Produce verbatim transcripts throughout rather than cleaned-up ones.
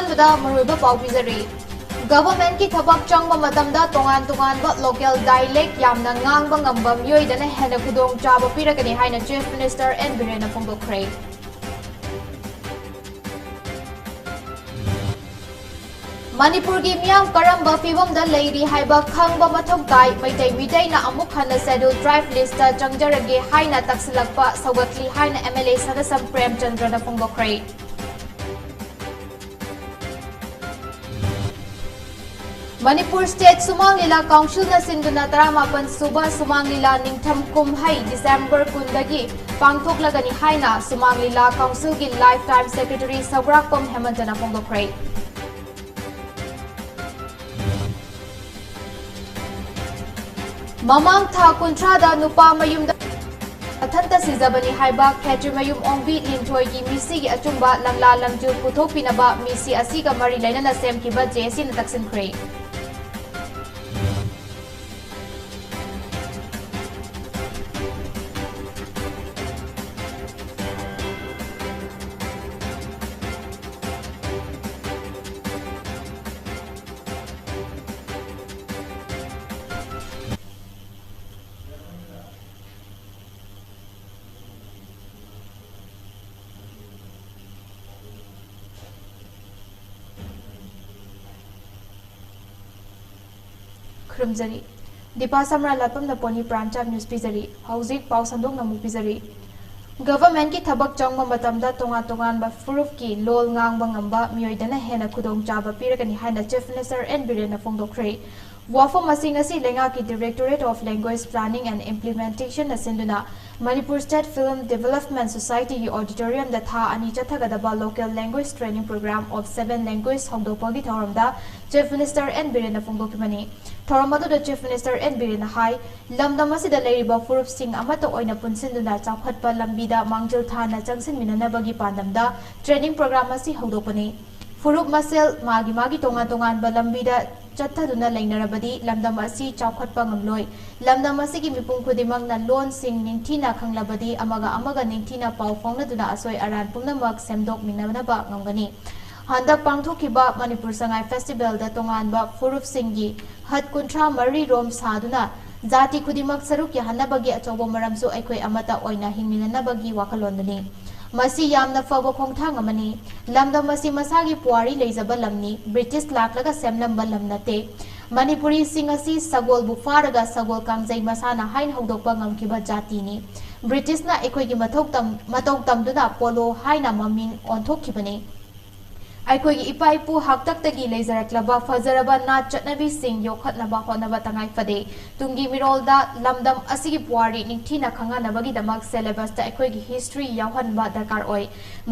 ꯑꯍꯥꯟꯕꯗ ꯃꯔꯨꯑꯣꯏꯕ ꯄꯥꯎ ꯄꯤꯖꯔꯤ꯫ Governmentꯀꯤ ꯊꯕꯛ ꯆꯪꯕ ꯃꯇꯝꯗ ꯇꯣꯉꯥꯟ ꯇꯣꯉꯥꯟꯕ local dialect ꯌꯥꯝꯅ ꯉꯥꯡꯕ ꯉꯝꯕ ꯃꯤꯑꯣꯏꯗꯅ ꯍꯦꯟꯅ ꯈꯨꯗꯣꯡꯆꯥꯕ ꯄꯤꯔꯒꯅꯤ ꯍꯥꯏꯅ Chief Minister N ꯕꯤꯔꯦꯟꯅ ꯐꯣꯡꯗꯣꯛꯈ꯭ꯔꯦ꯫ ꯃꯅꯤꯄꯨꯔꯒꯤ ꯃꯤꯌꯥꯝ ꯀꯔꯝꯕ ꯐꯤꯕꯝꯗ ꯂꯩꯔꯤ ꯍꯥꯏꯕ ꯈꯪꯕ ꯃꯊꯧ ꯇꯥꯏ꯫ ꯃꯩꯇꯩ ꯃꯤꯇꯩꯅ ꯑꯃꯨꯛ ꯍꯟꯅ Scheduled Tribe listꯇ ꯆꯪꯖꯔꯒꯦ ꯍꯥꯏꯅ ꯇꯛꯁꯤꯜꯂꯛꯄ ꯁꯧꯒꯠꯂꯤ ꯍꯥꯏꯅ M L A ꯁꯅꯁꯝ ꯄ꯭ꯔꯦꯝꯆꯟꯗ꯭ꯔꯅ ꯐꯣꯡꯗꯣꯛꯈ꯭ꯔꯦ꯫ Manipur State ꯁꯨꯃꯥꯡ ꯂꯤꯂꯥ Councilꯅ ꯁꯤꯟꯗꯨꯅ ꯇꯔꯥꯃꯥꯄꯟ ꯁꯨꯕ ꯁꯨꯃꯥꯡ ꯂꯤꯂꯥ ꯅꯤꯡꯊꯝ ꯀꯨꯝꯍꯩ December ꯀꯨꯟꯗꯒꯤ ꯄꯥꯡꯊꯣꯛꯂꯒꯅꯤ ꯍꯥꯏꯅ ꯁꯨꯃꯥꯡ ꯂꯤꯂꯥ Councilꯒꯤ Lifetime Secretary ꯁꯧꯒ꯭ꯔꯥꯛꯄꯝ ꯍꯦꯃꯟꯇꯅ ꯐꯣꯡꯗꯣꯛꯈ꯭ꯔꯦ꯫ ꯃꯃꯥꯡ ꯊꯥ ꯀꯨꯟꯊ꯭ꯔꯥꯗ ꯅꯨꯄꯥ ꯃꯌꯨꯝꯗ ꯃꯊꯟꯇ ꯁꯤꯖꯕꯅꯤ ꯍꯥꯏꯕ ꯈꯦꯇ꯭ꯔꯤꯃꯌꯨꯝ ꯑꯣꯡꯕꯤ ꯂꯤꯟꯊꯣꯏꯒꯤ ꯃꯤꯁꯤꯒꯤ ꯑꯆꯨꯝꯕ ꯂꯝꯂꯥ ꯂꯝꯖꯤꯡ ꯄꯨꯊꯣꯛꯄꯤꯅꯕ ꯃꯤꯁꯤ ꯑꯁꯤꯒ ꯃꯔꯤ ꯂꯩꯅꯅ ꯁꯦꯝꯈꯤꯕ J Cꯅ ꯇꯛꯁꯤꯟꯈ꯭ꯔꯦ꯫ ꯈꯨꯔꯨꯝꯖꯔꯤ꯫ ꯗꯤꯄꯥ ꯁꯝꯔꯥ ꯂꯥꯠꯄꯝꯅ ꯄꯣꯅꯤ Prime Time News ꯄꯤꯖꯔꯤ꯫ ꯍꯧꯖꯤꯛ ꯄꯥꯎ ꯁꯟꯗꯣꯛꯅ ꯑꯃꯨꯛ ꯄꯤꯖꯔꯤ꯫ Governmentꯀꯤ ꯊꯕꯛ ꯆꯪꯕ ꯃꯇꯝꯗ ꯇꯣꯉꯥꯟ ꯇꯣꯉꯥꯟꯕ ꯐꯨꯔꯨꯞꯀꯤ ꯂꯣꯜ ꯉꯥꯡꯕ ꯉꯝꯕ ꯃꯤꯑꯣꯏꯗꯅ ꯍꯦꯟꯅ ꯈꯨꯗꯣꯡꯆꯥꯕ ꯄꯤꯔꯒꯅꯤ ꯍꯥꯏꯅ Chief Minister N ꯕꯤꯔꯦꯟꯅ ꯐꯣꯡꯗꯣꯛꯈ꯭ꯔꯦ꯫ ꯋꯥꯐꯝ ꯑꯁꯤ ꯉꯁꯤ ꯂꯩꯉꯥꯛꯀꯤ Directorate of Language Planning and Implementationꯅ ꯁꯤꯟꯗꯨꯅ Manipur State Film Development Societyꯒꯤ auditoriumꯗ ꯊꯥ ꯑꯅꯤ ꯆꯠꯊꯒꯗꯕ Local Language Training Program of Seven Language ꯍꯧꯗꯣꯛꯄꯒꯤ ꯊꯧꯔꯝꯗ Chief Minister N ꯕꯤꯔꯦꯟꯅ ꯐꯣꯡꯗꯣꯛꯈꯤꯕꯅꯤ꯫ ꯊꯧꯔꯝ ꯑꯗꯨꯗ Chief Minister N ꯕꯤꯔꯦꯟꯅ ꯍꯥꯏ, ꯂꯝꯗꯝ ꯑꯁꯤꯗ ꯂꯩꯔꯤꯕ ꯐꯨꯔꯨꯞꯁꯤꯡ ꯑꯃꯠꯇ ꯑꯣꯏꯅ ꯄꯨꯟꯁꯤꯟꯗꯨꯅ ꯆꯥꯎꯈꯠꯄ ꯂꯝꯕꯤꯗ ꯃꯥꯡꯖꯤꯜ ꯊꯥꯅ ꯆꯪꯁꯤꯟꯃꯤꯟꯅꯅꯕꯒꯤ ꯄꯥꯟꯗꯝꯗ training program ꯑꯁꯤ ꯍꯧꯗꯣꯛꯄꯅꯤ꯫ ꯐꯨꯔꯨꯞ ꯃꯁꯦꯜ ꯃꯥꯒꯤ ꯃꯥꯒꯤ ꯇꯣꯉꯥꯟ ꯇꯣꯉꯥꯟꯕ ꯂꯝꯕꯤꯗ ꯆꯠꯊꯗꯨꯅ ꯂꯩꯅꯔꯕꯗꯤ ꯂꯝꯗꯝ ꯑꯁꯤ ꯆꯥꯎꯈꯠꯄ ꯉꯝꯂꯣꯏ꯫ ꯂꯝꯗꯝ ꯑꯁꯤꯒꯤ ꯃꯤꯄꯨꯝ ꯈꯨꯗꯤꯡꯃꯛꯅ ꯂꯣꯟꯁꯤꯡ ꯅꯤꯡꯊꯤꯅ ꯈꯪꯂꯕꯗꯤ ꯑꯃꯒ ꯑꯃꯒ ꯅꯤꯡꯊꯤꯅ ꯄꯥꯎ ꯐꯥꯎꯅꯗꯨꯅ ꯑꯁꯣꯏ ꯑꯔꯥꯟ ꯄꯨꯝꯅꯃꯛ ꯁꯦꯝꯗꯣꯛꯃꯤꯟꯅꯅꯕ ꯉꯝꯒꯅꯤ꯫ ꯍꯟꯗꯛ ꯄꯥꯡꯊꯣꯛꯈꯤꯕ ꯃꯅꯤꯄꯨꯔ ꯁꯉꯥꯏ ꯐꯦꯁꯇꯤꯚꯦꯜꯗ ꯇꯣꯉꯥꯟꯕ ꯐꯨꯔꯨꯞꯁꯤꯡꯒꯤ ꯍꯠ ꯀꯨꯟꯊ꯭ꯔꯥ ꯃꯔꯤ ꯔꯣꯝ ꯁꯥꯗꯨꯅ ꯖꯥꯇꯤ ꯈꯨꯗꯤꯡꯃꯛ ꯁꯔꯨꯛ ꯌꯥꯍꯟꯅꯕꯒꯤ ꯑꯆꯧꯕ ꯃꯔꯝꯁꯨ ꯑꯩꯈꯣꯏ ꯑꯃꯠꯇ ꯑꯣꯏꯅ ꯍꯤꯡꯃꯤꯟꯅꯅꯕꯒꯤ ꯋꯥꯈꯜꯂꯣꯟꯗꯨꯅꯤ꯫ ꯃꯁꯤ ꯌꯥꯝꯅ ꯐꯕ ꯈꯣꯡꯊꯥꯡ ꯑꯃꯅꯤ꯫ ꯂꯝꯗꯝ ꯑꯁꯤ ꯃꯁꯥꯒꯤ ꯄꯨꯋꯥꯔꯤ ꯂꯩꯖꯕ ꯂꯝꯅꯤ꯫ ꯕ꯭ꯔꯤꯇꯤꯁ ꯂꯥꯛꯂꯒ ꯁꯦꯝꯂꯝꯕ ꯂꯝ ꯅꯠꯇꯦ꯫ ꯃꯅꯤꯄꯨꯔꯤꯁꯤꯡ ꯑꯁꯤ ꯁꯒꯣꯜꯕꯨ ꯐꯥꯔꯒ ꯁꯒꯣꯜ ꯀꯥꯡꯖꯩ ꯃꯁꯥꯅ ꯍꯥꯏꯅ ꯍꯧꯗꯣꯛꯄ ꯉꯝꯈꯤꯕ ꯖꯥꯇꯤꯅꯤ꯫ ꯕ꯭ꯔꯤꯇꯤꯁꯅ ꯑꯩꯈꯣꯏꯒꯤ ꯃꯊꯧ ꯇꯝ-, ꯃꯇꯧ ꯇꯝꯗꯨꯅ ꯄꯣꯂꯣ ꯍꯥꯏꯅ ꯃꯃꯤꯡ ꯑꯣꯟꯊꯣꯛꯈꯤꯕꯅꯤ꯫ ꯑꯩꯈꯣꯏꯒꯤ ꯏꯄꯥ ꯏꯄꯨ ꯍꯥꯛꯇꯛꯇꯒꯤ ꯂꯩꯖꯔꯛꯂꯕ ꯐꯖꯔꯕ ꯅꯥꯠ ꯆꯠꯅꯕꯤꯁꯤꯡ ꯌꯣꯛꯈꯠꯅꯕ ꯍꯣꯠꯅꯕ ꯇꯉꯥꯏ ꯐꯗꯦ꯫ ꯇꯨꯡꯒꯤ ꯃꯤꯔꯣꯜꯗ ꯂꯝꯗꯝ ꯑꯁꯤꯒꯤ ꯄꯨꯋꯥꯔꯤ ꯅꯤꯡꯊꯤꯅ ꯈꯪꯍꯟꯅꯕꯒꯤꯗꯃꯛ syllabus ꯇ ꯑꯩꯈꯣꯏꯒꯤ history ꯌꯥꯎꯍꯟꯕ ꯗꯔꯀꯥꯔ ꯑꯣꯏ꯫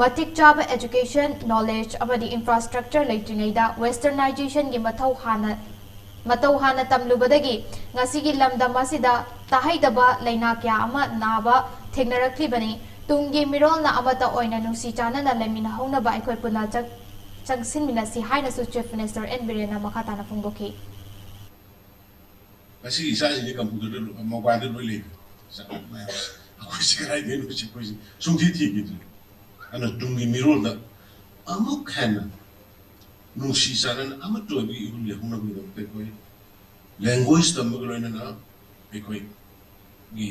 ꯃꯇꯤꯛ ꯆꯥꯕ education, knowledge ꯑꯃꯗꯤ infrastructure ꯂꯩꯇ꯭ꯔꯤꯉꯩꯗ westernization ꯒꯤ ꯃꯊꯧ ꯍꯥꯟꯅ, ꯃꯇꯧ ꯍꯥꯟꯅ ꯇꯝꯂꯨꯕꯗꯒꯤ ꯉꯁꯤꯒꯤ ꯂꯝꯗꯝ ꯑꯁꯤꯗ ꯇꯥꯍꯩꯗꯕ ꯂꯥꯏꯅꯥ ꯀꯌꯥ ꯑꯃ ꯅꯥꯕ ꯊꯦꯡꯅꯔꯛꯂꯤꯕꯅꯤ꯫ ꯇꯨꯡꯒꯤ ꯃꯤꯔꯣꯜꯅ ꯑꯃꯠꯇ ꯑꯣꯏꯅ ꯅꯨꯡꯁꯤ ꯆꯥꯟꯅꯅ ꯂꯩꯃꯤꯟꯅꯍꯧꯅꯕ ꯑꯩꯈꯣꯏ ꯄꯨꯟꯅ ꯆꯪ-, ꯆꯪꯁꯤꯟꯃꯤꯟꯅꯁꯤ ꯍꯥꯏꯅꯁꯨ Chief Minister N ꯕꯤꯔꯦꯟꯅ ꯃꯈꯥ ꯇꯥꯅ ꯐꯣꯡꯗꯣꯛꯈꯤ꯫ ꯉꯁꯤꯒꯤ ꯏꯆꯥꯁꯤꯡꯗꯤ computer ꯗ ꯂꯣꯏ, mobile ꯗ ꯂꯣꯏ ꯂꯩꯔꯦ꯫ ꯆꯥꯎꯈꯠꯄ ꯍꯥꯏꯕꯁꯦ꯫ ꯑꯩꯈꯣꯏꯁꯤ ꯀꯗꯥꯏꯗꯩꯅꯣ ꯍꯧꯖꯤꯛ ꯑꯩꯈꯣꯏꯁꯤ ꯁꯨꯡꯊꯤ ꯊꯤꯈꯤꯗ꯭ꯔꯦ꯫ ꯑꯗꯨꯅ ꯇꯨꯡꯒꯤ ꯃꯤꯔꯣꯜꯗ ꯑꯃꯨꯛ ꯍꯦꯟꯅ ꯅꯨꯡꯁꯤ ꯆꯥꯟꯅꯅ ꯑꯃꯠꯇ ꯑꯣꯏꯕꯒꯤ ꯏꯍꯨꯜ ꯂꯩꯍꯧꯅꯕꯒꯤꯗꯃꯛꯇ ꯑꯩꯈꯣꯏ language ꯇꯝꯕꯒ ꯂꯣꯏꯅꯅ ꯑꯩꯈꯣꯏꯒꯤ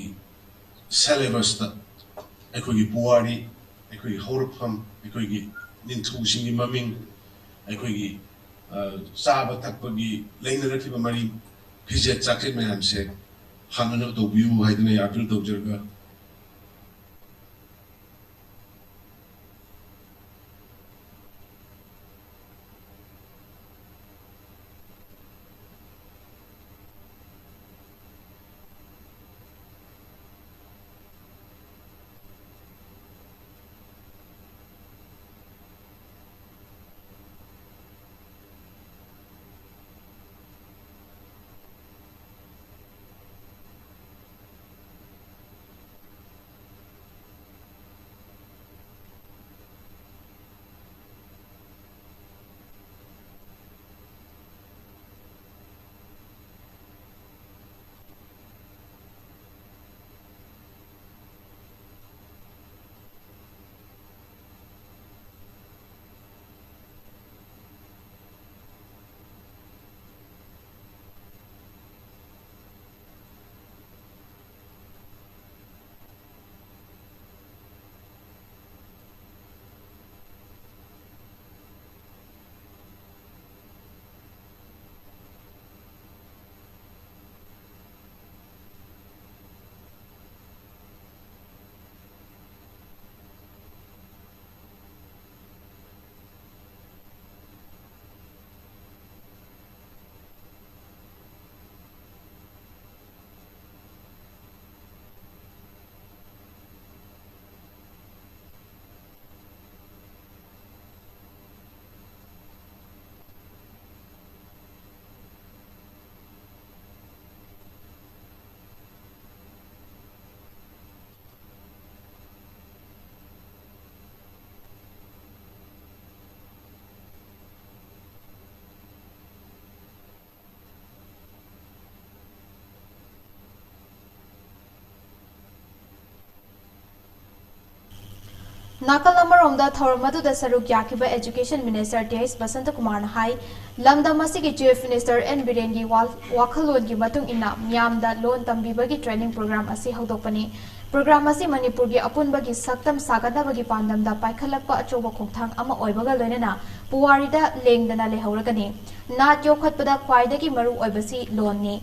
syllabus ꯇ ꯑꯩꯈꯣꯏꯒꯤ ꯄꯨꯋꯥꯔꯤ, ꯑꯩꯈꯣꯏꯒꯤ ꯍꯧꯔꯛꯐꯝ, ꯑꯩꯈꯣꯏꯒꯤ ꯅꯤꯡꯊꯧꯁꯤꯡꯒꯤ ꯃꯃꯤꯡ, ꯑꯩꯈꯣꯏꯒꯤ, ꯑ, ꯆꯥꯕ ꯊꯛꯄꯒꯤ ꯂꯩꯅꯔꯛꯈꯤꯕ ꯃꯔꯤ, ꯐꯤꯖꯦꯠ ꯆꯥꯛꯆꯦꯠ ꯃꯌꯥꯝꯁꯦ ꯍꯥꯡꯅꯅꯕ ꯇꯧꯕꯤꯌꯨ ꯍꯥꯏꯗꯅ ꯑꯩ appeal ꯇꯧꯖꯔꯒ, ꯅꯥꯀꯜ ꯑꯃꯔꯣꯝꯗ ꯊꯧꯔꯝ ꯑꯗꯨꯗ ꯁꯔꯨꯛ ꯌꯥꯈꯤꯕ Education Minister ꯇꯤ ꯑꯩꯆ ꯕꯁꯟꯇꯀꯨꯃꯥꯔꯅ ꯍꯥꯏ, ꯂꯝꯗꯝ ꯑꯁꯤꯒꯤ Chief Minister ꯑꯦꯟ ꯕꯤꯔꯦꯟꯒꯤ ꯋꯥ-, ꯋꯥꯈꯜꯂꯣꯟꯒꯤ ꯃꯇꯨꯡ ꯏꯟꯅ ꯃꯤꯌꯥꯝꯗ ꯂꯣꯟ ꯇꯝꯕꯤꯕꯒꯤ training program ꯑꯁꯤ ꯍꯧꯗꯣꯛꯄꯅꯤ꯫ Program ꯑꯁꯤ ꯃꯅꯤꯄꯨꯔꯒꯤ ꯑꯄꯨꯟꯕꯒꯤ ꯁꯛꯇꯝ ꯁꯥꯒꯠꯅꯕꯒꯤ ꯄꯥꯟꯗꯝꯗ ꯄꯥꯏꯈꯠꯂꯛꯄ ꯑꯆꯧꯕ ꯈꯣꯡꯊꯥꯡ ꯑꯃ ꯑꯣꯏꯕꯒ ꯂꯣꯏꯅꯅ ꯄꯨꯋꯥꯔꯤꯗ ꯂꯦꯡꯗꯅ ꯂꯩꯍꯧꯔꯒꯅꯤ꯫ ꯅꯥꯠ ꯌꯣꯛꯈꯠꯄꯗ ꯈ꯭ꯋꯥꯏꯗꯒꯤ ꯃꯔꯨ ꯑꯣꯏꯕꯁꯤ ꯂꯣꯟꯅꯤ꯫